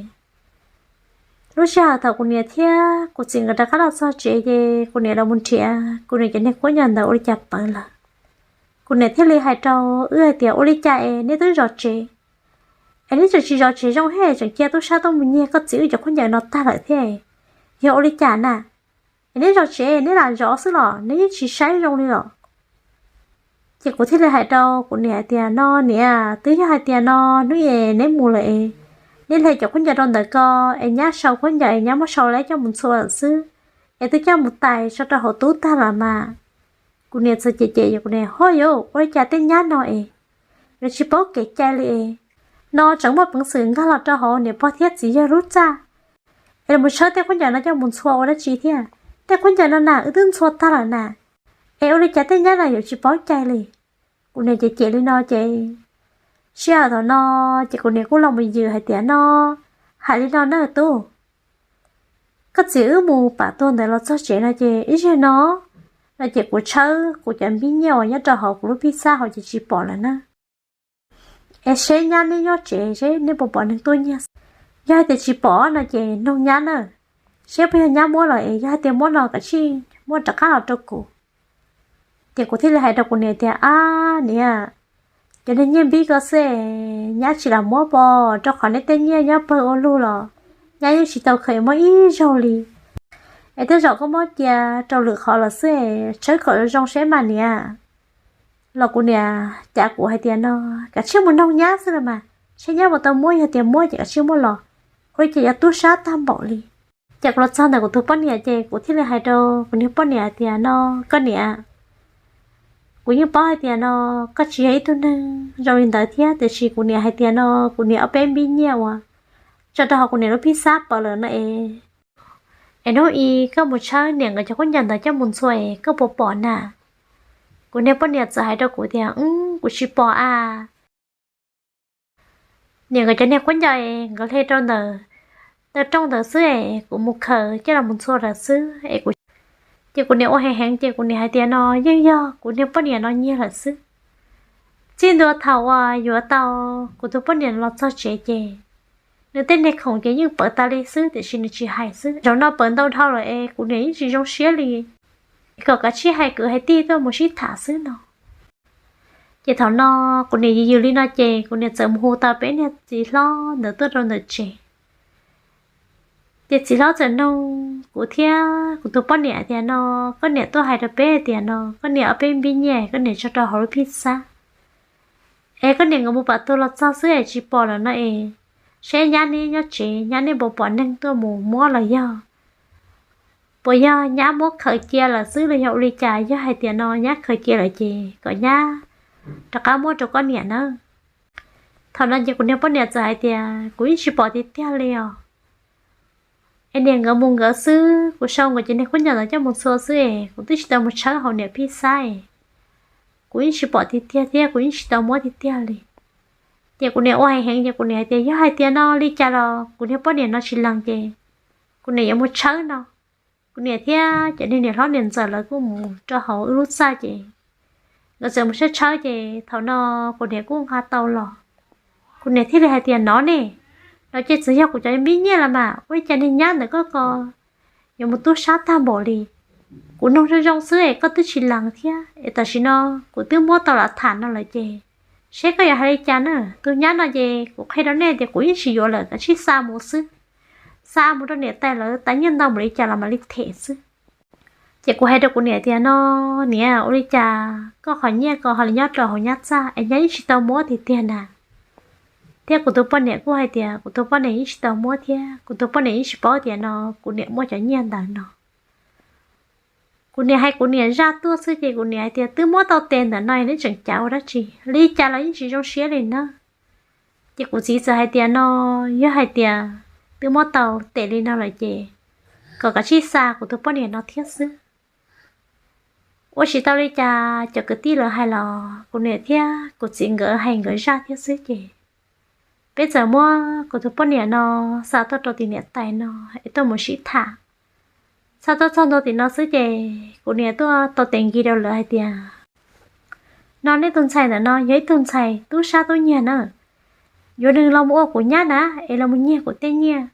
lub sij hawm thaum kuv niam thiab kuv txiv nkawd rov qab los txog tsev ces kuv niam los mus nrhiav kuv niam cov niag khaub ncaws ntawd ua li cas pawv lawm. Kuv niam thiaj li hais rau wb hais tias, Ua li cas es neb twb zov tsev es neb tseem tsis zov tsev zoo thiab tseem cia tub sab tuaj mus nyiag koj txiv wb cov khaub ncaws no tag lawm thiab, yog ua li cas na? Es neb zov tsev neb lam zov xwb los neb yeej tsis saib zoo li los. Ces kuv thiaj li hais rau kuv niam hais tias, No niam, twb yog hais tias no hnub es neb mus lawm es neb hle cov khaub ncaws rau ntawm ko es nyab sau khaub ncaws es nyab muab sau lawm coj mus ntxhua lawm xwb, es twb coj mus tais tso rau hauv tub tag lawm mas. Kuv niam txawm cem cem kuv niam, Ho yuav ua li cas tej nyab no es yuav tsis paub kev cai li es, no tseem muaj peev xwm nkag los rau hauv niam pog thiab txiv yawg lub txaj es los tshawb tej khaub ncaws no coj mus ntxhua ua dab tsi thiab? Tej khaub ncaws no na wb twb ntxhua tag lawm na, es ua li cas tej nyab no yuav tsis paub cai li? Kuv niam cem cem li no ces sij hawm thaum no ces kuv niam kuj los mus yws hais tias, No hais li no nawb tub, koj txiv wb mus pam tuag ntawd los txog tsev no ces ib zaug no, no ces kuv tshawb kuv cov npib nyiaj uas nyob rau hauv kuv lub phij xab hauv ces tsis pom lawm na. Es seb nyab neb nyob tsev seb neb puas pom neeg tuaj nyiag. Yog hais tias tsis pom no ces noog nyab na, seb puas yog nyab muab los es yog hais tias muab no kav tsij muab rov qab los rau kuv. Ces kuv thiaj li hais rau kuv niam tias, Ab niam, cov niag nyiaj npib ko xwb es nyab tsis lam muab pov rau qhov neb tej nyiaj nyob pawg ua lug los nyab yeej tsis tau khaws muab ib zaug li. Es tej zaum koj muab cia rau lwm qhov lawm xwb es tshawb kom zoo seb mas niam. Los kuv niam cav kuv hais tias, No kav tsij mus noog nyab xwb los mas, seb nyab puas tau muab, yog tias muab ces kav tsij muab los, ua li cas yuav tub sab tag npaum li. Ces kuv los txog ntawm kuv tus poj niam ces kuv thiaj li hais rau kuv niag poj niam hais tias, No koj niam, kuv yeej paub hais tias no koj tsis yog ib tug neeg zoo li ntawd thiab, tiam sis kuv niam hais tias no kuv niam ob peb npib nyiaj uas tso rau hauv kuv niam lub phij xab pawv lawm no es, es hnub i koj mus tshawb niam nkawd cov khaub ncaws ntawd coj mus ntxhua es koj puas pom na? Kuv niag poj niam txawm hais rau kuv tias, Kuv tsis pom a. Niam nkawd cov niag khaub ncaws es nkawd hle rau ntawm taw rooj ntawd xwb es kuv mus khaws coj los mus ntxhua lawm xwb es kuv, ces kuv niam ua heev heev ces kuv niam hais tias no yeej yog kuv niag poj niam no nyiag lawm xwb. Txij ntua thaum uas yuav tau kuv tus poj niam los txog tsev ces nws tej niag khoom ces yeej pawv tas li xwb tiam sis nws tsis hais xwb. Zaum no pawv ntau dhau lawm es kuv niam yeej tsis zoo siab li, kom kav tsij hais kwv hais tij tuaj mus sib tham xwb no. Ces thaum no kuv niam yws yws li no ces kuv niam txawm mus hu tau peb niag txiv hlob ntawd tuaj rau ntawm tsev. Ces txiv hlob txawm nug kuv thiab kuv tus poj niam tias no, koj niam tuaj hais rau peb tias no koj niam ob peb npib nyiaj koj niam tso rau hauv lub phij xab es koj niam nkawd mus pam tuag los txog xwb es tsis pom lawm no es, seb nyab neb nyob tsev nyab neb puas pom neeg tuaj mus muab los yog, puas yog nyab muab khaws cia lawm xwb los yog ua li cas? Yog hais tias no nyab khaws cia lawm ces kom nyab rov qab muab rau koj niam nawb. Thaum no ces kuv niag poj niam txawm hais tias kuv yeej tsis pom tiag tiag li os. Es niam nkawd mus nkawd xwb, kuv sau nkawd cov niag khaub ncaws ntawd coj mus ntxhua xwb es kuv twb tsis tau mus tshawb hauv niam phij xab es kuv yeej tsis pom tiag tiag thiab kuv yeej tsis tau muab tiag tiag li. Ces kuv niam ua heev heev ces kuv niam hais tias yog hais tias no li cas los kuv niag poj niam no tsis lees ces kuv niam yuav mus tshawb no. Kuv niam thiab cov niag niam hlob niam ntxawm lawv kuj mus rau hauv wb lub txaj ces nkawd txawm mus tshawb tshawb ces thaum no kuv niam kuj nqa tau los. Kuv niam thiaj li hais tias no ne, no ces txawm yog kuv cov npib nyiaj los mas ua li cas niag nyab ntawm koj ko yuav mus tub sab tag npaum li. Kuv nug zoo zoo xwb es koj twb tsis lees thiab es tam sim no kuv twb muab tau lam tham no lawm ces seb koj yuav hais li cas na. Tus nyab no ces kuv qhia rau nej tias kuv yeej tsis yuav lawm, kav tsij xa mus xwb. Xa mus rau niam tais lawv, tais nyiaj ntau npaum li cas los mam li them xwb. Ces kuv hais rau kuv niam tias no, niam, ua li cas koj qhov nyiaj ko ho li nyob rau hauv nyab txaj es nyab yeej tsis tau muab tiag tiag na. Thiab kuv tus poj niam kuj hais tias kuv tus poj niam yeej tsis tau muab thiab kuv tus poj niam yeej tsis paub tias no kuv niam muaj cov nyiaj ntawd no. Kuv niam hais kuv niam zaj tuaj xwb ces kuv niam hais tias twb muab tau tes ntawm no neb tseem cav ua dab tsi, li cas los yeej tsis zoo siab li na. Ces kuv txiv txawm hais tias no, yog hais tias twb muab tau tes li no lawm ces kom kav tsij xa kuv tus poj niam no thiab xwb. Ua tsis tau li cas, cov kwv tij lawv hais los kuv niam thiab kuv txiv nkawd hais nkawd zaj thiab xwb ces peb txawm muab kuv tus poj niam no xa tuaj rau tim niam tais no es tuaj mus sib tham. Xa tuaj txog ntua tim no xwb ces kuv niam tuaj tau tes nkis rau lawv hais tias no, nej tus ntxhais ntawm no yog ib tug ntxhais tub sab tub nyiag na, yuav nws los mus ua kuv nyab na, es los mus nyiag kuv tej nyiaj,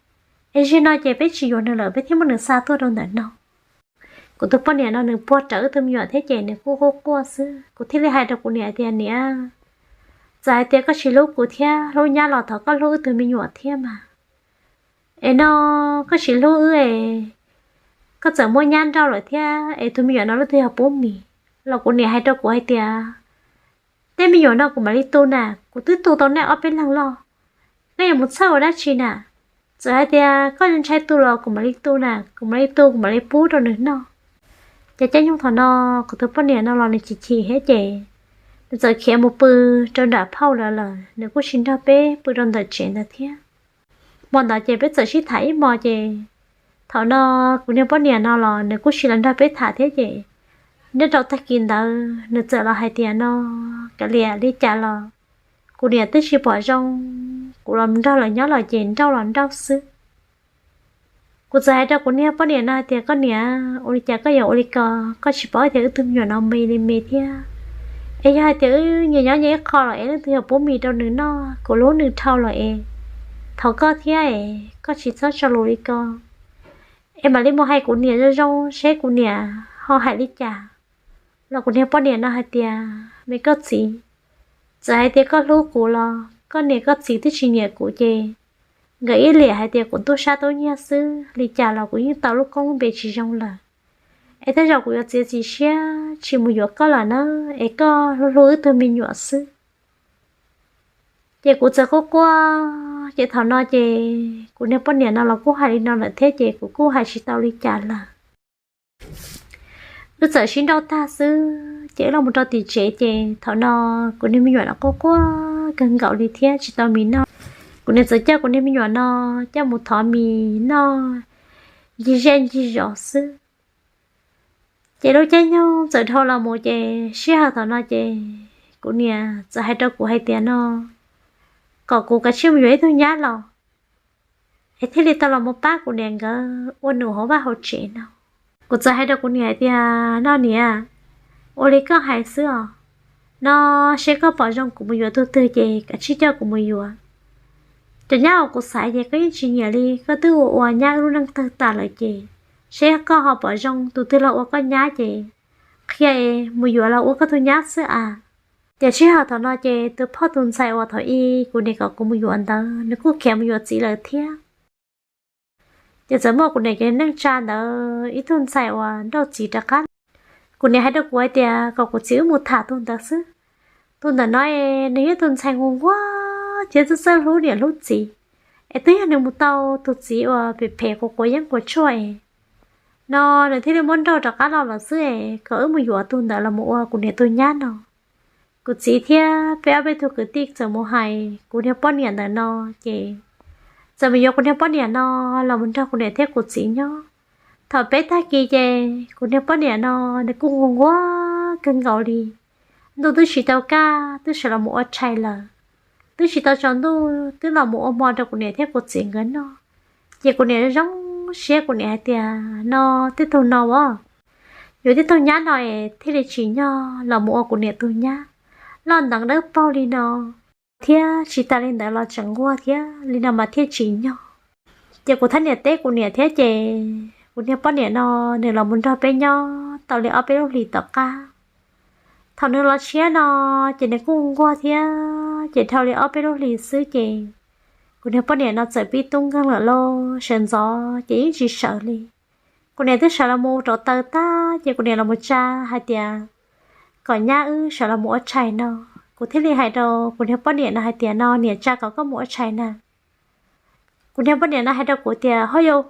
es zaum no ces peb tsis yuav nws lawm, peb thiaj muab nws xa tuaj rau ntawm no. Kuv tus poj niam no nws puag rawv wb tug me nyuam thiab ces nws kuj quaj quaj xwb. Kuv thiaj li hais rau kuv niam tias niam, txawm hais tias koj tsis hlub kuv thiab hlub nyab los thov koj hlub wb tug me nyuam thiab mas. Es no koj tsis hlub wb es koj txawm muab nyab nrauj lawm thiab es tus me nyuam no leej twg yog pub mis? Los kuv niam hais rau kuv hais tias tej me nyuam no kuv mam li tu na, kuv twb tu tau nej ob peb leeg loj, nej yuav mus txhawj ua dab tsi na? Txawm hais tias koj ntshai tu los kuv mam li tu na, kuv mam li tu kuv mam li pub rau nws noj. Ces caij nyoog thaum no kuv tus poj niam no los nws chim chim thiab ces nws txawm khiav mus pw rau nram phauj lawv lawm, nws kuj tsis nrog peb pw rau ntawm tsev ntawd thiab. Hmo ntawd ces peb txawm sib tham ib hmo ces thaum no kuv niag poj niam no los nws kuj tsis los nrog peb tham thiab ces nyob rau tag kis ntawd nws txawm los hais tias no, kav liam li cas los kuv niam twb tsis pom zoo, kuv los nrog lawv nyob los ces nrauj los nrauj xwb. Kuv txawm hais rau kuv niag poj niam no hais tias koj niam, ua li cas koj yuav ua li ko? Koj tsis paub tias wb tug me nyuam no me li me thiab, es yog hais tias wb nyias nyob nyias ib qho los es leej twg yuav pub mis rau nws noj? Kuv hlub nws dhau lawm es thov koj thiab es koj tsis txhob tso lus li ko, es mam li mus hais kuv niam zoo zoo seb kuv niam ho hais li cas. Los kuv niag poj niam no hais tias me koj txiv, txawm hais tias koj hlub kuv los koj niam koj txiv twb tsis nyiam kuv ces nkawd ib liam hais tias kuv tub sab tub nyiag xwb, li cas los kuv yeej tau lub koob lub npe tsis zoo lawm. Es tej zaum kuv yuav txiav txim siab tsis mus yuav koj lawm na, es koj hlub hlub wb tug me nyuam xwb. Ces kuv txawm quaj quaj, ces thaum no ces kuv niag poj niam no los kuj hais li no lawm thiab ces kuv kuj hais tsis tau li cas lawm. Wb txawm sib nrauj tag xwb ces wb los mus rau tim tsev ces thaum no kuv niag me nyuam no quaj quaj kawg nkaus li thiab tsis tau mis noj. Kuv niam txawm coj kuv niag me nyuam no coj mus thov mis noj ncig zej ncig zos xwb. Ces lub caij nyoog txawm dhau los mus ces sij hawm thaum no ces kuv niam txawm hais rau kuv hais tias no kom kuv kav tsij mus yuav ib tug nyab los es thiaj li tau los mus pab kuv niam nkawd ua num hauv vaj hauv tsev no. Kuv txawm hais rau kuv niam hais tias no niam, ua li koj hais xwb os, no seb koj pom zoo kuv mus yuav tus twg ces kav tsij coj kuv mus yuav. Cov nyab uas kuv xaiv ces koj yeej tsis nyiam li, koj twb ua ua nyab wb lub neej tawg tas lawm ces seb koj ho pom zoo tus twg los ua koj nyab ces qhia es mus yuav los ua koj tus nyab xwb as. Ces sij hawm thaum no ces tus phauj tus ntxhais uas thaum ub kuv niam kom kuv mus yuav ntawd nws kuj khiav mus yuav txiv lawm thiab. Ces txawm muaj kuv niam cov neej tsa ntawd ib tug ntxhais uas nrauj txiv rov qab. Kuv niam hais rau kuv hais tias kom kuv txiv wb mus tham tus ntawd xwb. Tus ntawm no nws yog tus ntxhais nquag nquag thiab txawj txawj hlub niam hlub txiv, es twb yog nws mus tau tus txiv uas phem phem quav quav yeeb quav tshuaj es no nws thiaj li muab nrauj rov qab los lawm xwb es kom wb mus yuav tus ntawd los mus ua kuv niam tus nyab no. Kuv txiv thiab peb ob peb tug kwv tij txawm mus hais kuv niag poj niam ntawm no ces txawm mus yuav kuv niag poj niam no los mus nrog kuv niam thiab kuv txiv nyob. Thaum peb tag kis ces kuv niag poj niam no nws kuj nquag nquag kawg nkaus li. Ntuj twb tsis tau kaj twb sawv los mus ua tshais lawm, twb tsis tau tsaus ntuj twb los mus ua hmo rau kuv niam thiab kuv txiv nkawd noj. Ces kuv niam zoo siab, kuv niam hais tias no tej tug no as, yuav tej tug nyab no es thiaj li tsim nyog los mus ua kuv niam tus nyab, loj nteev dawb paug li no, thiab tsis tas li ntawd los tseem nquag thiab li no mas thiaj tsim nyog. Ces kuv thiaj niam teb kuv niam thiab ces Kuv niag poj niam no nws los mus nrog peb nyob tau li ob peb lub hlis tom qab. Thaum nws los tshiab no ces nws kuj nquag thiab, ces dhau li ob peb lub hlis xwb ces kuv niag poj niam no txawm pib tub nkeeg lawm lauj, sawv ntxov ces yeej tsis sawv li. Kuv niam twb sawv los mus rauv taws tag ces kuv niam los mus tsa hais tias kom nyab wb sawv los mus ua tshais no. Kuv thiaj li hais rau kuv niag poj niam no hais tias no niam tsa kom koj mus ua tshais na. Kuv niag poj niam no hais rau kuv tias ho yau,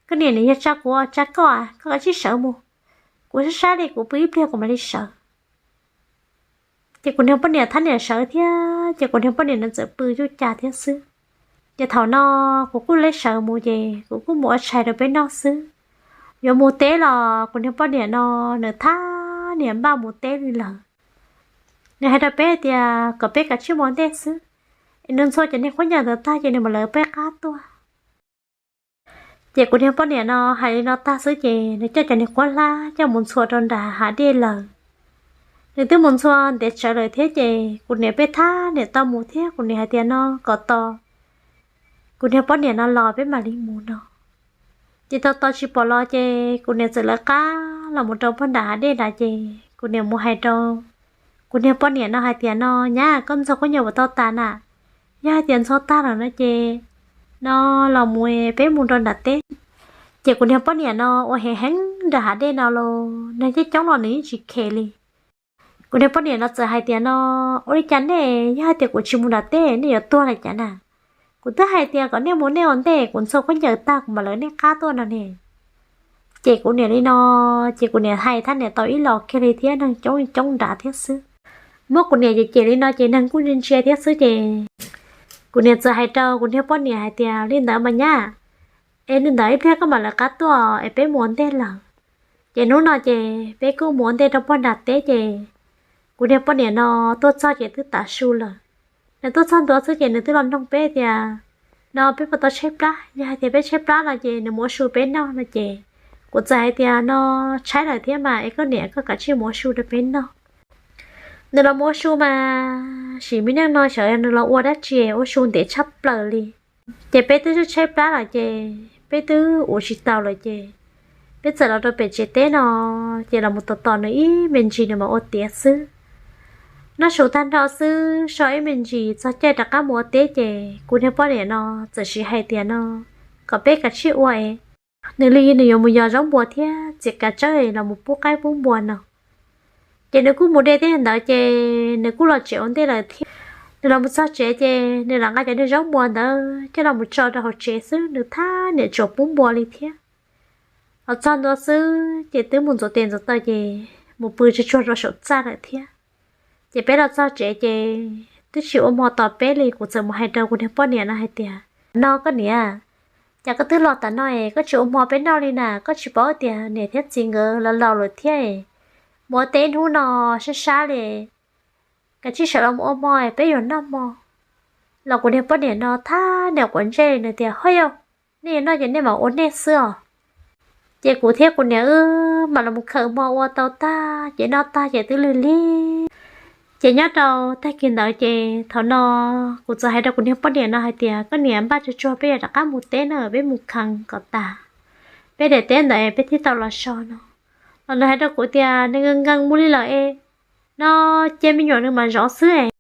koj niam nws yog tsa kuv tsa koj, koj kav tsij sawv mus, kuv sab sab li kuv pw ib pliag kuv mam li sawv. Ces kuv niag poj niam thab niam sawv thiab ces kuv niag poj niam no txawm pw cuj cas thiab xwb. Ces thaum no kuv kuj leb sawv mus ces kuv kuj mus ua tshais rau peb noj xwb. Yuav mus teb los kuv niag poj niam no nws thab niam npaj mus teb li lawm. Nws hais rau peb tias kom peb kav tsij mus ua ntej xwb, es nws ntxhua cov niag khaub ncaws ntawd tag ces nws mam lawv peb qab tuaj. Ces kuv niag poj niam no hais li no tag xwb ces nws coj cov niag khaub hlab coj mus ntxhua rau nram hav dej lawm. Nws twb mus ntxhua ntev tsawv lawm thiab ces kuv niam peb thab niam tau mus thiab kuv niam hais tias no kom tos kuv niag poj niam no los peb mam li mus no. Ces tos tos tsis pom los ces kuv niam txawm lawv qab los mus rau pog nram hav dej nrad ces kuv niam mus hais rau kuv niag poj niam no hais tias no nyab, koj ntxhua khaub ncaws puas tau tas na? Yog hais tias ntxhua tag lawm no ces no los mus peb mus rau nram teb. Ces kuv niag poj niam no ua heev heev nram hav dej no los nws coob coob los nws yeej tsis khe li. Kuv niag poj niam no txawm hais tias no ua li cas nej, yog hais tias kuv tsis mus nram teb nej yuav tuag li cas na? Kuv twb hais tias kom nej mus nej ua ntej, kuv ntxhua khaub ncaws tag kuv mam lawv nej qab tuaj no ne. Ces kuv niam li no, ces kuv niam hais thab niam tau ib los kiag li thiab neeg coob coob nrad thiab xwb. Muab kuv niam cem cem li no ces neeg kuj ntsia ntsia thiab xwb ces kuv niam txawm hais rau kuv niag poj niam hais tias li ntawd mas nyab, es li ntawd ib pliag koj mam lawv qab tuaj es peb mus ua ntej lawm. Ces hnub no ces peb kuj mus ua ntej rau pog nram teb ces kuv niag poj niam no tuaj txog ces twb tav su lawm. Nws tuaj txog ntua xwb ces nws twb los noog peb tias no peb puas tau tshaib plab, yog hais tias peb tshaib plab no ces nws mus ua su peb noj no ces kuv txawm hais tias no tshaib lawm thiab mas es koj niam koj kav tsij mus ua su rau peb noj. Nws los mus ua su mas sim me neej no xyov nws los ua dab tsi ua su ntev tshaj plaws li. Ces peb twb tshaib plab lawm ces peb twb ua tsis tau lawm ces peb txawm los rau pem tsev teb no ces los mus tos tos nws ib me ntsis nws mam ua tiav xwb. Noj su tag nrho xwb so ib me ntsis txog caij rov qab mus ua teb ces kuv niag poj niam no txawm sim hais tias no kom peb kav tsij ua es nws li nws yuav mus yos zaub npua thiab txiav kav tsawb los mus pub qaib pub npua no. Ces nws kuj mus de tej ntawd ces nws kuj los tsev ua ntej lawm thiab. Nws los mus txog tsev ces nws lam nqa cov niag zaub npua ntawd coj los mus tso rau hauv tsev xwb, nws thab niam tsuas pub npua li thiab. Los txog ntua xwb ces twb mus ntxuav tes ntxuav taw ces mus pw tsuag tsuag rau saum txaj lawm thiab. Ces peb los txog tsev ces twb tsis ua hmo tos peb li, kuv txawm mus hais rau kuv niag poj niam no hais tias no koj niam, cas koj twb los tas no es koj tsis ua hmo peb noj li na? Koj tsis paub tias niam thiab txiv nkawd los laus lawm thiab es mus ua teb hnub no sab sab li, kav tsij sawv los ua hmo es peb yuav noj hmo. Los kuv niag poj niam no thab niam quav ntsej li nws tias ho yau, nej yuav noj ces nej mam ua nej xwb os. Ces kuv thiab kuv niam wb mam los mus khaws hmo ua tau tag ces noj tag ces twb lig lig. Ces nyob rau tag kis ntawd ces thaum no kuv txawm hais rau kuv niag poj niam no hais tias koj niam, npaj tsuag tsuag peb yuav rov qab mus teb na, peb mus kheev kom tas peb daim teb ntawd peb thiaj tau los so no. Los nws hais rau kuv tias nws nkees nkees mus li lawm es no cia me nyuam nws mam zov xwb es.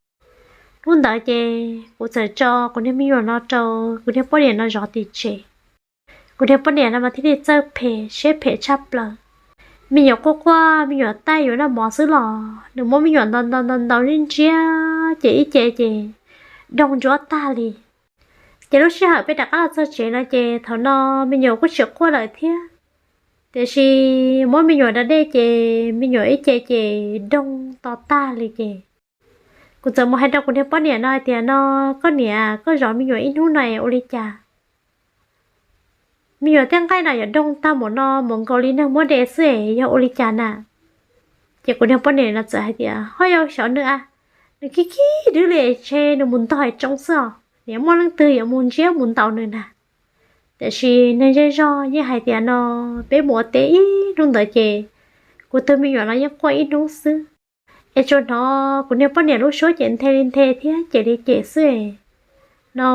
Hnub ntawd ces kuv txawm tso kuv niag me nyuam no rau kuv niag poj niam no zov tim tsev. Kuv niag poj niam no mas thiaj li txawj phem, siab phem tshaj plaws. Me nyuam quaj quaj, me nyuam taij yuav noj mov xwb los nws muab me nyuam ntaus ntaus ntaus ntaus ntsia ntsia ces ib ce ces doog ntsuab tag li. Ces lub sij hawm peb rov qab los txog tsev no ces thaum no me nyuam kuj tsis quaj lawm thiab, tiam sis muab me nyuam da dej ces me nyuam ib ce ces doog to tag li ces kuv txawm mus hais rau kuv niag poj niam no hais tias no koj niam, koj zov me nyuam ib hnub no es ua li cas me nyuam tej nqaij no yuav doog tag npaum no mus nkaus li neeg muab de xwb es yog ua li cas na? Ces kuv niag poj niam no txawm hais tias ho yau, xyov nws a, nws khib khib dwb li es ntshe nws mus ntog es tsoo xwb os, niam muaj leej twg yuav mus ntsiab mus ntaus nws na. Tiam sis neeg zej zog yeej hais tias no peb mus ua teb ib hnub ntawd ces kuv tus me nyuam no yeej quaj ib hnub xwb. Es tsuas hnov kuv niag poj niam lub suab ces nthe li nthe thiab cem li cem xwb es no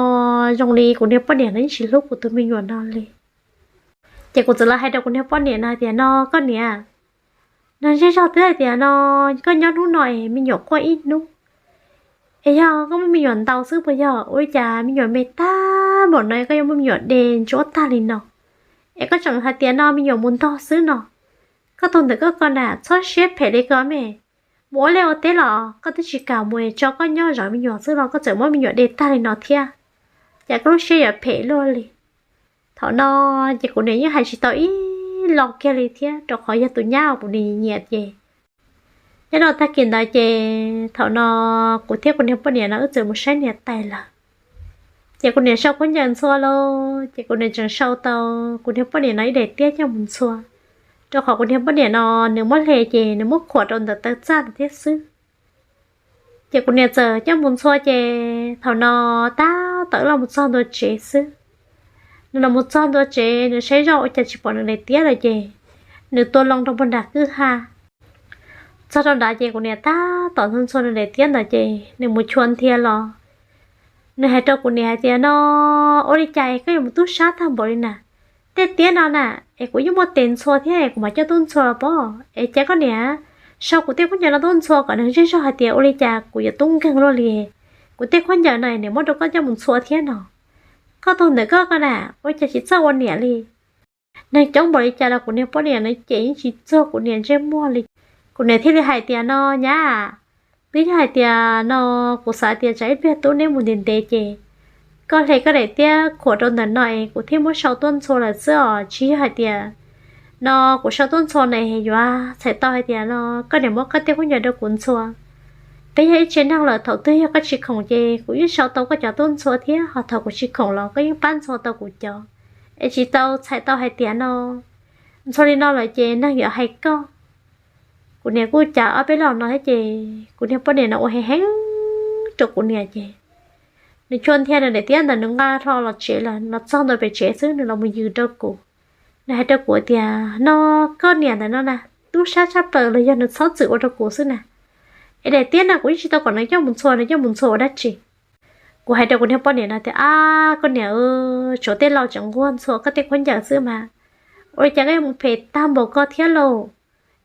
zoo li kuv niag poj niam no yeej tsis hlub kuv tus me nyuam no li. Ces kuv txawm los hais rau kuv niag poj niam no hais tias, no koj niam, nws zej zog twb hais tias no koj nyob hnub no es me nyuam quaj ib hnub, es yog koj muaj me nyuam ntau xwb puas yog? Ua li cas me nyuam me tag npaum no koj yuav muab me nyuam de ntsuab tag li no? Es koj tseem hais tias no me nyuam mus ntog xwb no. Koj tus ntawm koj ko na txhob siab phem li ko me. Mus ua liaj ua teb los koj twb tsis kam mus, tso koj nyob zov me nyuam xwb los koj txawm muab me nyuam de tag li no thiab. Cas koj lub siab yuav phem luaj li. Thaum no ces kuv niam yeej hais tsis tau ib lo kiag li thiab, rau qhov yog tus nyab uas kuv niam nyiam ces. Nyob rau tag kis ntawd ces thaum no kuv thiab kuv niag poj niam no wb txawm mus saib niam tais lawm. Ces kuv niam sau khaub ncaws ntxhua lauj, ces kuv niam tseem sau tau kuv niag poj niam no ib daim tiab coj mus ntxhua, rau qhov kuv niag poj niam no nws muab hle ces nws muab khuam rau ntawm taw txaj ntawd thiab xwb. Ces kuv niam txawm coj mus ntxhua ces thaum no tab tom los mus txog ntua tsev xwb. Nws los mus txog ntua tsev nws saib zoj ua cas tsis pom nws daim tiab lawm ces nws tua loo rau puag nram kwj ha. Txog rau nrad ces kuv niam tab tom ntxhua ntxhua nws daim tiab ntawd ces nws mus chua nthia los. Nws hais rau kuv niam hais tias, no ua li cas es koj yuav mus tub sab tag npaum li na? Tej tiab no na, es kuv yeej muaj tes ntxhua thiab es kuv mam coj tuaj ntxhua los pob. Es cas koj niam sau kuv tej khaub ncaws no tuaj ntxhua kom neeg zej zog hais tias ua li cas kuv yuav tub nkeeg luaj li. Kuv tej khaub ncaws no nws muab rau koj coj mus ntxhua thiab no. Koj tus ntawm koj ko na, ua cas tsis txawj ua niam li? Neeg coob npaum li cas los kuv niag poj niam no ces yeej tsis txuag kuv niam ntsej muag li. Kuv niam thiaj li hais tias, no nyab, twb yog hais tias no kuv xav tias tsam ib pliag tub neb mus ntev ntev ces koj hle koj daim tiab khuam rau ntawm no es kuv thiaj muab sau tuaj ntxhua lawm xwb os. Tsis yog hais tias no kuv sau tuaj ntxhua no yuav txhais tau hais tias no koj niam muab koj tej khaub ncaws rau kuv ntxhua. Peb yog ib tsev neeg lawm, thaum twg yog koj tsis khoom ces kuv yeej sau tau koj cov tuaj ntxhua thiab, ho thaum kuv tsis khoom los koj yeej pab ntxhua tau kuv cov. Es tsis tau txhais tau hais tias no ntxhua li no lawm ces neeg yuav hais koj. Kuv niam kuj cav ob peb los no thiab ces kuv niag poj niam no ua heev heev rau kuv niam ces nws chua nthia nws daim tiab ntawd nws nqa hlo los tsev lawm, los txog ntua pem tsev xwb nws los mus yws rau kuv. Nws hais rau kuv tias, no koj niam ntawm no na, tub sab tshaj plaws los yog nws txhob txwm ua rau kuv xwb na. Es daim tiab no kuv yeej tsis tau kom nws coj mus ntxhua, nws coj mus ntxhua ua dab tsi? Kuv hais rau kuv niag poj niam no tias, ab koj niam, tshuav tej laus tseem nquag ntxhua koj tej khaub ncaws xwb mas, ua li cas koj yuav mus phem tag npaum ko thiab lauj?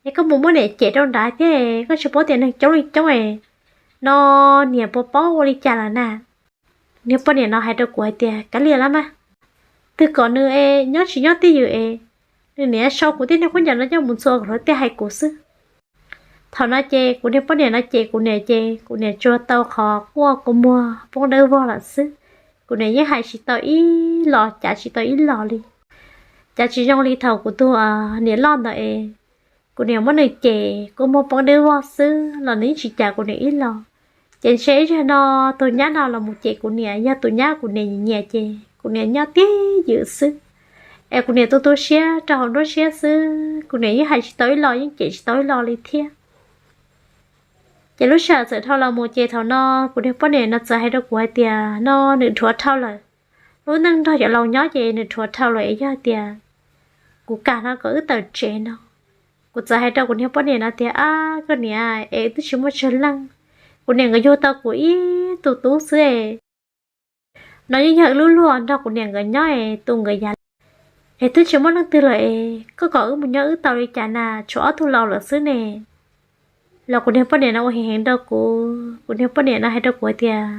Es koj mus muab niam cem rau nrad thiab, koj tsis paub tias neeg coob li coob es no niam puas paub ua li cas lawm na? Niag poj niam no hais rau kuv hais tias, kav liam los mas, twg kom nws es nyob tsis nyob twj ywm es nws niam sau kuv tej niag khaub ncaws no coj mus ntxhua kom luag tej hais kuv xwb. Thaum no ces kuv niag poj niam no ces kuv niam ces kuv niam tsuas tau qhov quaj kua muag poob dawb vog lawm xwb. Kuv niam yeej hais tsis tau ib los cav tsis tau ib los li. Cav tsis zoo li thaum kuv tus niam loj ntawd es kuv niam muab nws cem kua muag poob dawb vog xwb los nws yeej tsis cav kuv niam ib los. Ces ntshe ib zaug no tus nyab no los mus cem kuv niam, yog tus nyab kuv niam nyiam ces kuv niam nyob twj ywm xwb. Es kuv niam tu tu siab rau hauv nruab siab xwb, kuv niam yeej hais tsis tau ib los yeej cem tsis tau ib los li thiab. Ces lub sij hawm txawm dhau los mus ces thaum no kuv niag poj niam no txawm hais rau kuv hais tias no nws dhuav dhau lawm. Lub neej nrog cov laus nyob ces nws dhuav dhau lawm es yog tias kuv kam no kom wb tawm tsev no. Kuv txawm hais rau kuv niag poj niam no tias, ab koj niam, es twb tsis muaj tsawg leej, kuv niam nkawd yug tau kuv ib tug tub xwb es no yeej yog wb lub luag nrog kuv niam nkawd nyob es tu nkawd yav, es twb tsis muaj leej twg lawm es koj kom wb mus nyob wb tau li cas na, tshuav ob tug laus lawm xwb ne. Los kuv niag poj niam no ua heev heev rau kuv, kuv niag poj niam no hais rau kuv hais tias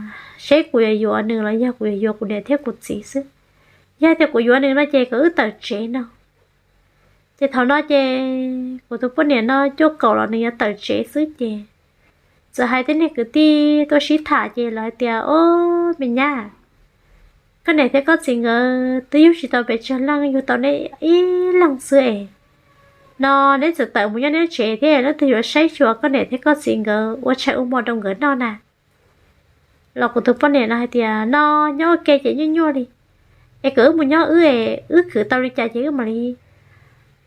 seb kuv yuav yuav nws los yog kuv yuav yuav kuv niam thiab kuv txiv xwb. Yog tias kuv yuav nws no ces kom wb tawm tsev no. Ces thaum no ces kuv tus poj niam no cuaj kaum los nws yuav tawm tsev xwb ces txawm hais tej niag kwv tij tuaj sib tham ces lawv hais tias, o, me nyab, koj niam thiab koj txiv nkawd twb yug tsis tau pes tsawg leej, yug tau neb ib leeg xwb es no neb txawm tawm mus nyob neb tsev thiab leej twg yuav saib xyuas koj niam thiab koj txiv nkawd ua tshais ua hmo rau nkawd noj na? Los kuv tus poj niam no hais tias no nyob ua ke ces nyuaj nyuaj li, es kom wb mus nyob wb es wb khwv tau li cas ces wb mam li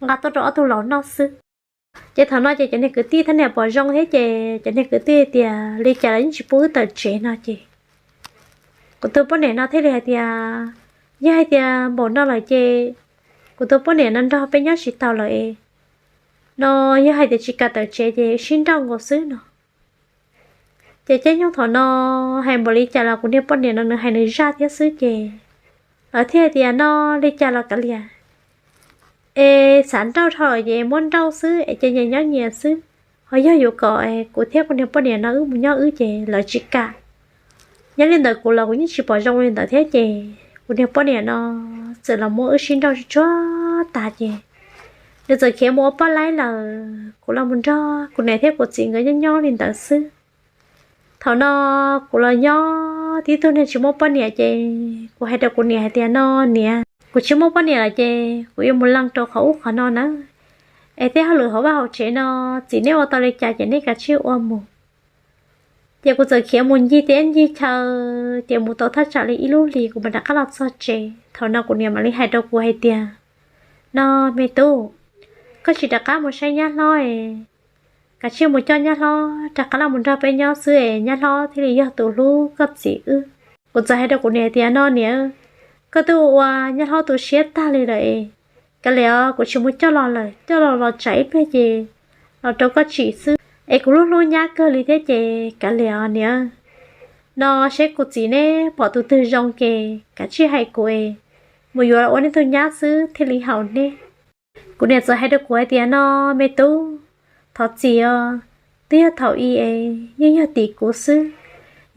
nqa tuaj rau ob tug laus noj xwb. Ces thaum no ces cov niag kwv tij thiab niam pom zoo thiab ces cov niag kwv tij tias li cas los yeej tsis pub wb tawm tsev no ces kuv tus poj niam no thiaj li hais tias, yog hais tias npaum no lawm ces kuv tus poj niam no nrog peb nyob tsis tau lawm es no yog hais tias tsis kam tawm tsev ces sib nrauj nkaus xwb no. Ces caij nyoog thaum no hais npaum li cas los kuv niag poj niam no nws hais nws zaj thiab xwb ces lawv thiaj hais tias no li cas los kav liam, es xav nrauj dhau lawm ces muab nrauj xwb es ces nyias nyob nyias xwb. Ho yog yuav kom kuv thiab kuv niag poj niam no wb mus nyob wb ces lawv tsis kam. Nyob li ntawd kuv los kuv yeej tsis pom zoo li ntawd thiab ces kuv niag poj niam no txawm los muab wb sib nrauj tsuag tsuag tag ces nws txawm khiav mus ua poj laib lawm. Kuv los mus nrog kuv niam thiab kuv txiv nkawd nyob nyob li ntawd xwb. Thaum no kuv los nyob tib tug neeg tsis muaj poj niam ces kuv hais rau kuv niam hais tias, no niam, kuv tsis muaj poj niam lawm ces kuv yuav mus lees rau qhov ub qhov no na. Es tej hauj lwm hauv vaj hauv tsev no txim neb ua tau li cas ces neb kav tsij ua mus. Ces kuv txawm khiav mus ncig teb ncig chaw, ces mus tau thaj tsam li ib lub hlis kuv mam rov qab los txog tsev. Thaum no kuv niam mam li hais rau kuv hais tias, no me tub, koj tsis rov qab mus saib nyab hlob es kav tsij mus coj nyab hlob rov qab los mus nrog peb nyob xwb es nyab hlob thiaj li yog tus hlub koj txiv wb. Kuv txawm hais rau kuv niam tias, no niam, koj twb ua nyab hlob tu siab tag li lawm es kav liam os, kuv tsis mus coj los lawm, coj los los tsam ib pliag ces los rau koj tsim xwb. Es kuv hlub hlub nyab kawg li thiab ces kav liam os niam. No seb kuv txiv neb pom tus twg zoo ces kav tsij hais kuv es mus yuav ua neb tug nyab xwb thiaj li haum neb. Kuv niam txawm hais rau kuv hais tias, no me tub, thov txim os, twb yog thaum i es yeej yog tim kuv xwb.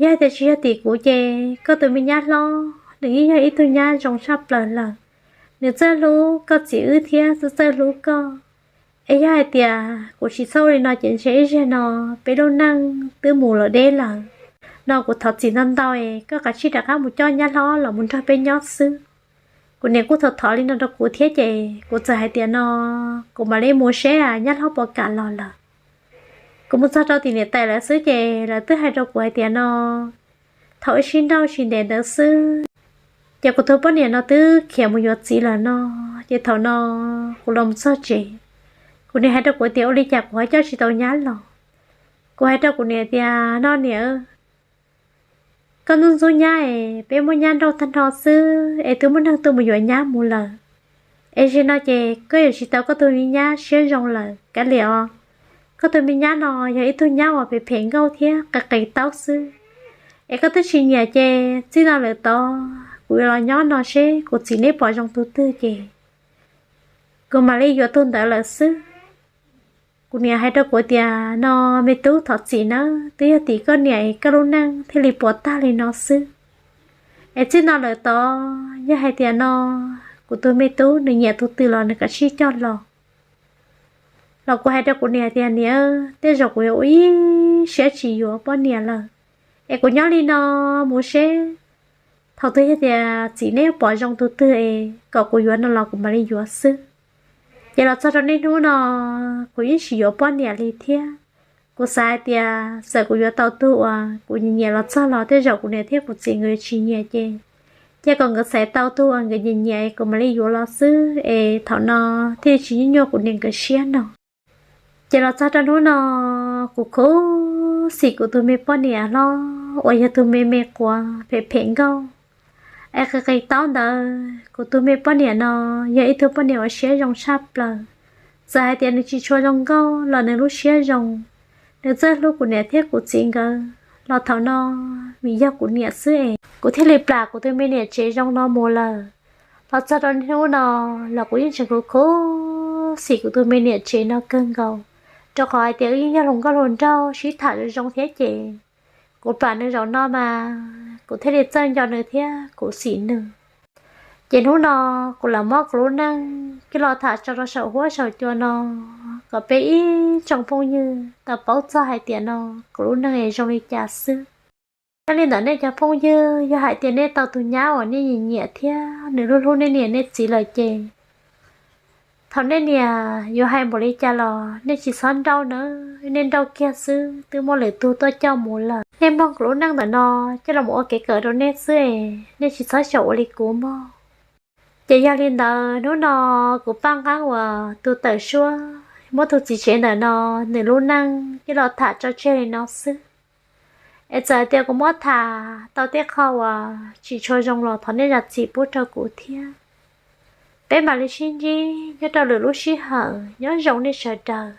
Yog hais tias tsis yog tim kuv ces koj tus me nyab hlob nws yeej yog ib tug nyab zoo tshaj plaws lawm. Nws txawj hlub koj txiv wb thiab txawj txawj hlub koj. Es yog hais tias kuv tsis txhob ua li no ces ntshe ib zaug no peb lub neej twb mus los deb lawm. No kuv thov txim ntau ntau es koj kav tsij rov qab mus coj nyab hlob los mus nrog peb nyob xwb. Kuv niam kuj thov thov li no rau kuv thiab ces kuv txawm hais tias, no kuv mam li mus seb nyab hlob puas kam los lawm. Kuv mus txog rau tim niam tais lawv xwb ces lawv twb hais rau kuv hais tias, no thaum wb sib nrauj tsis ntev ntawd xwb ces kuv tus poj niam no twb khiav mus yuav txiv lawm no. Ces thaum no kuv los mus txog tsev, kuv niam hais rau kuv tias, ua li cas kuv ho coj tsis tau nyab los? Kuv hais rau kuv niam tias, no niam, koj ntxub ntxub nyab es peb muab nyab nrauj tag nrho xwb es twb muaj neeg tuaj mus yuav nyab mus lawm. Es zaum no ces koj yuav tsis tau koj tus me nyab siab zoo lawm kav liam os. Koj tus me nyab no yog ib tug nyab uas phem phem nkauj thiab qis qis taub xwb. Es koj twb tsis nyiam ces txij no lawm tod kuv yuav los nyob no seb kuv txiv neb pom zoo tus twg ces kuv mam li yuav tus ntawd lawm xwb. Kuv niam hais rau kuv tias, no me tub, thov txim nawb, twb yog tim koj niam es koj lub neej thiaj li puas tag li no xwb. Es txij no lawm tod yog hais tias no kuv tus me tub nws nyiam tus twg los nws kav tsij coj los. Los kuv hais rau kuv niam tias, niam, tej zaum kuv yuav ua ib siab tsis yuav poj niam lawm, es kuv nyob li no mus seb thaum twg yog tias txiv neb pom zoo tus twg es kom kuv yuav no los kuv mam li yuav xwb. Ces los txog rau niaj hnub no kuv yeej tsis yuav poj niam li thiab. Kuv xav hais tias txawm kuv yuav tau tus uas kuv nyiam nyiam los txog los tej zaum kuv niam thiab kuv txiv nkawd yuav tsis nyiam ces cia kom nkawd xaiv tau tus uas nkawd nyiam nyiam es kuv mam li yuav los xwb es thaum no thiaj tsis nyuaj nyuaj kuv niam nkawd siab no. Ces los txog rau hnub no kuv khuv xim kuv tus me poj niam hlob uas yog tus me me quav phem phem nkauj es qis qis taub ntawd. Kuv tus me poj niam no yog ib tug poj niam uas siab zoo tshaj plaws. Txawm hais tias nws tsis tshua zoo nkauj los nws lub siab zoo. Nws txawj hlub kuv niam thiab kuv txiv nkawd los thaum no vim yog kuv niam xwb es kuv thiaj li plam kuv tus me niam tsev zoo no mus lawm. Los txog rau niaj hnub no los kuv yeej tseem khuv khuv xim kuv tus me niam tsev no kawg nkaus, rau qhov hais tias wb yeej yog hluas nkauj hluas nraug sib tham zoo zoo thiab ces kuv plam nws zaum no mas kuv thiaj li txawj nco nws thiab khuv xim nws. Ces hnub no kuv lam muab kuv lub neej coj los tham tso rau saum huab saum cua no kom peb ib tsoom phooj ywg tau paub txog hais tias no kuv lub neej es zoo li cas xwb. Yog li ntawd nej cov phooj ywg, yog hais tias nej tau tus nyab uas nej nyiam nyiam thiab nws hlub hlub nej niam nej txiv lawm ces thaum nej niam yuav hais npaum li cas los nej tsis txhob nrauj nawb, nej nrauj kiag xwb twb muaj lwm tus tuaj coj mus lawm. Nej mloog kuv lub neej ntawm no coj los ua kev kawm rau nej xwb es nej tsis txhob xyaum ua li kuv mog. Ces yog li ntawd hnub no kuv paj nqeeb uas tus tawm suab muab tus txiv tsev ntawm no nws lub neej coj los tham tso tseg li no xwb. Es txawm tias kuv muab tham tau tej qho uas tsis tshua zoo los thov nej zam txim pub rau kuv thiab. Peb mam li sib ntsib nyob rau lwm lub sij hawm, nyob zoo nej sawv daws.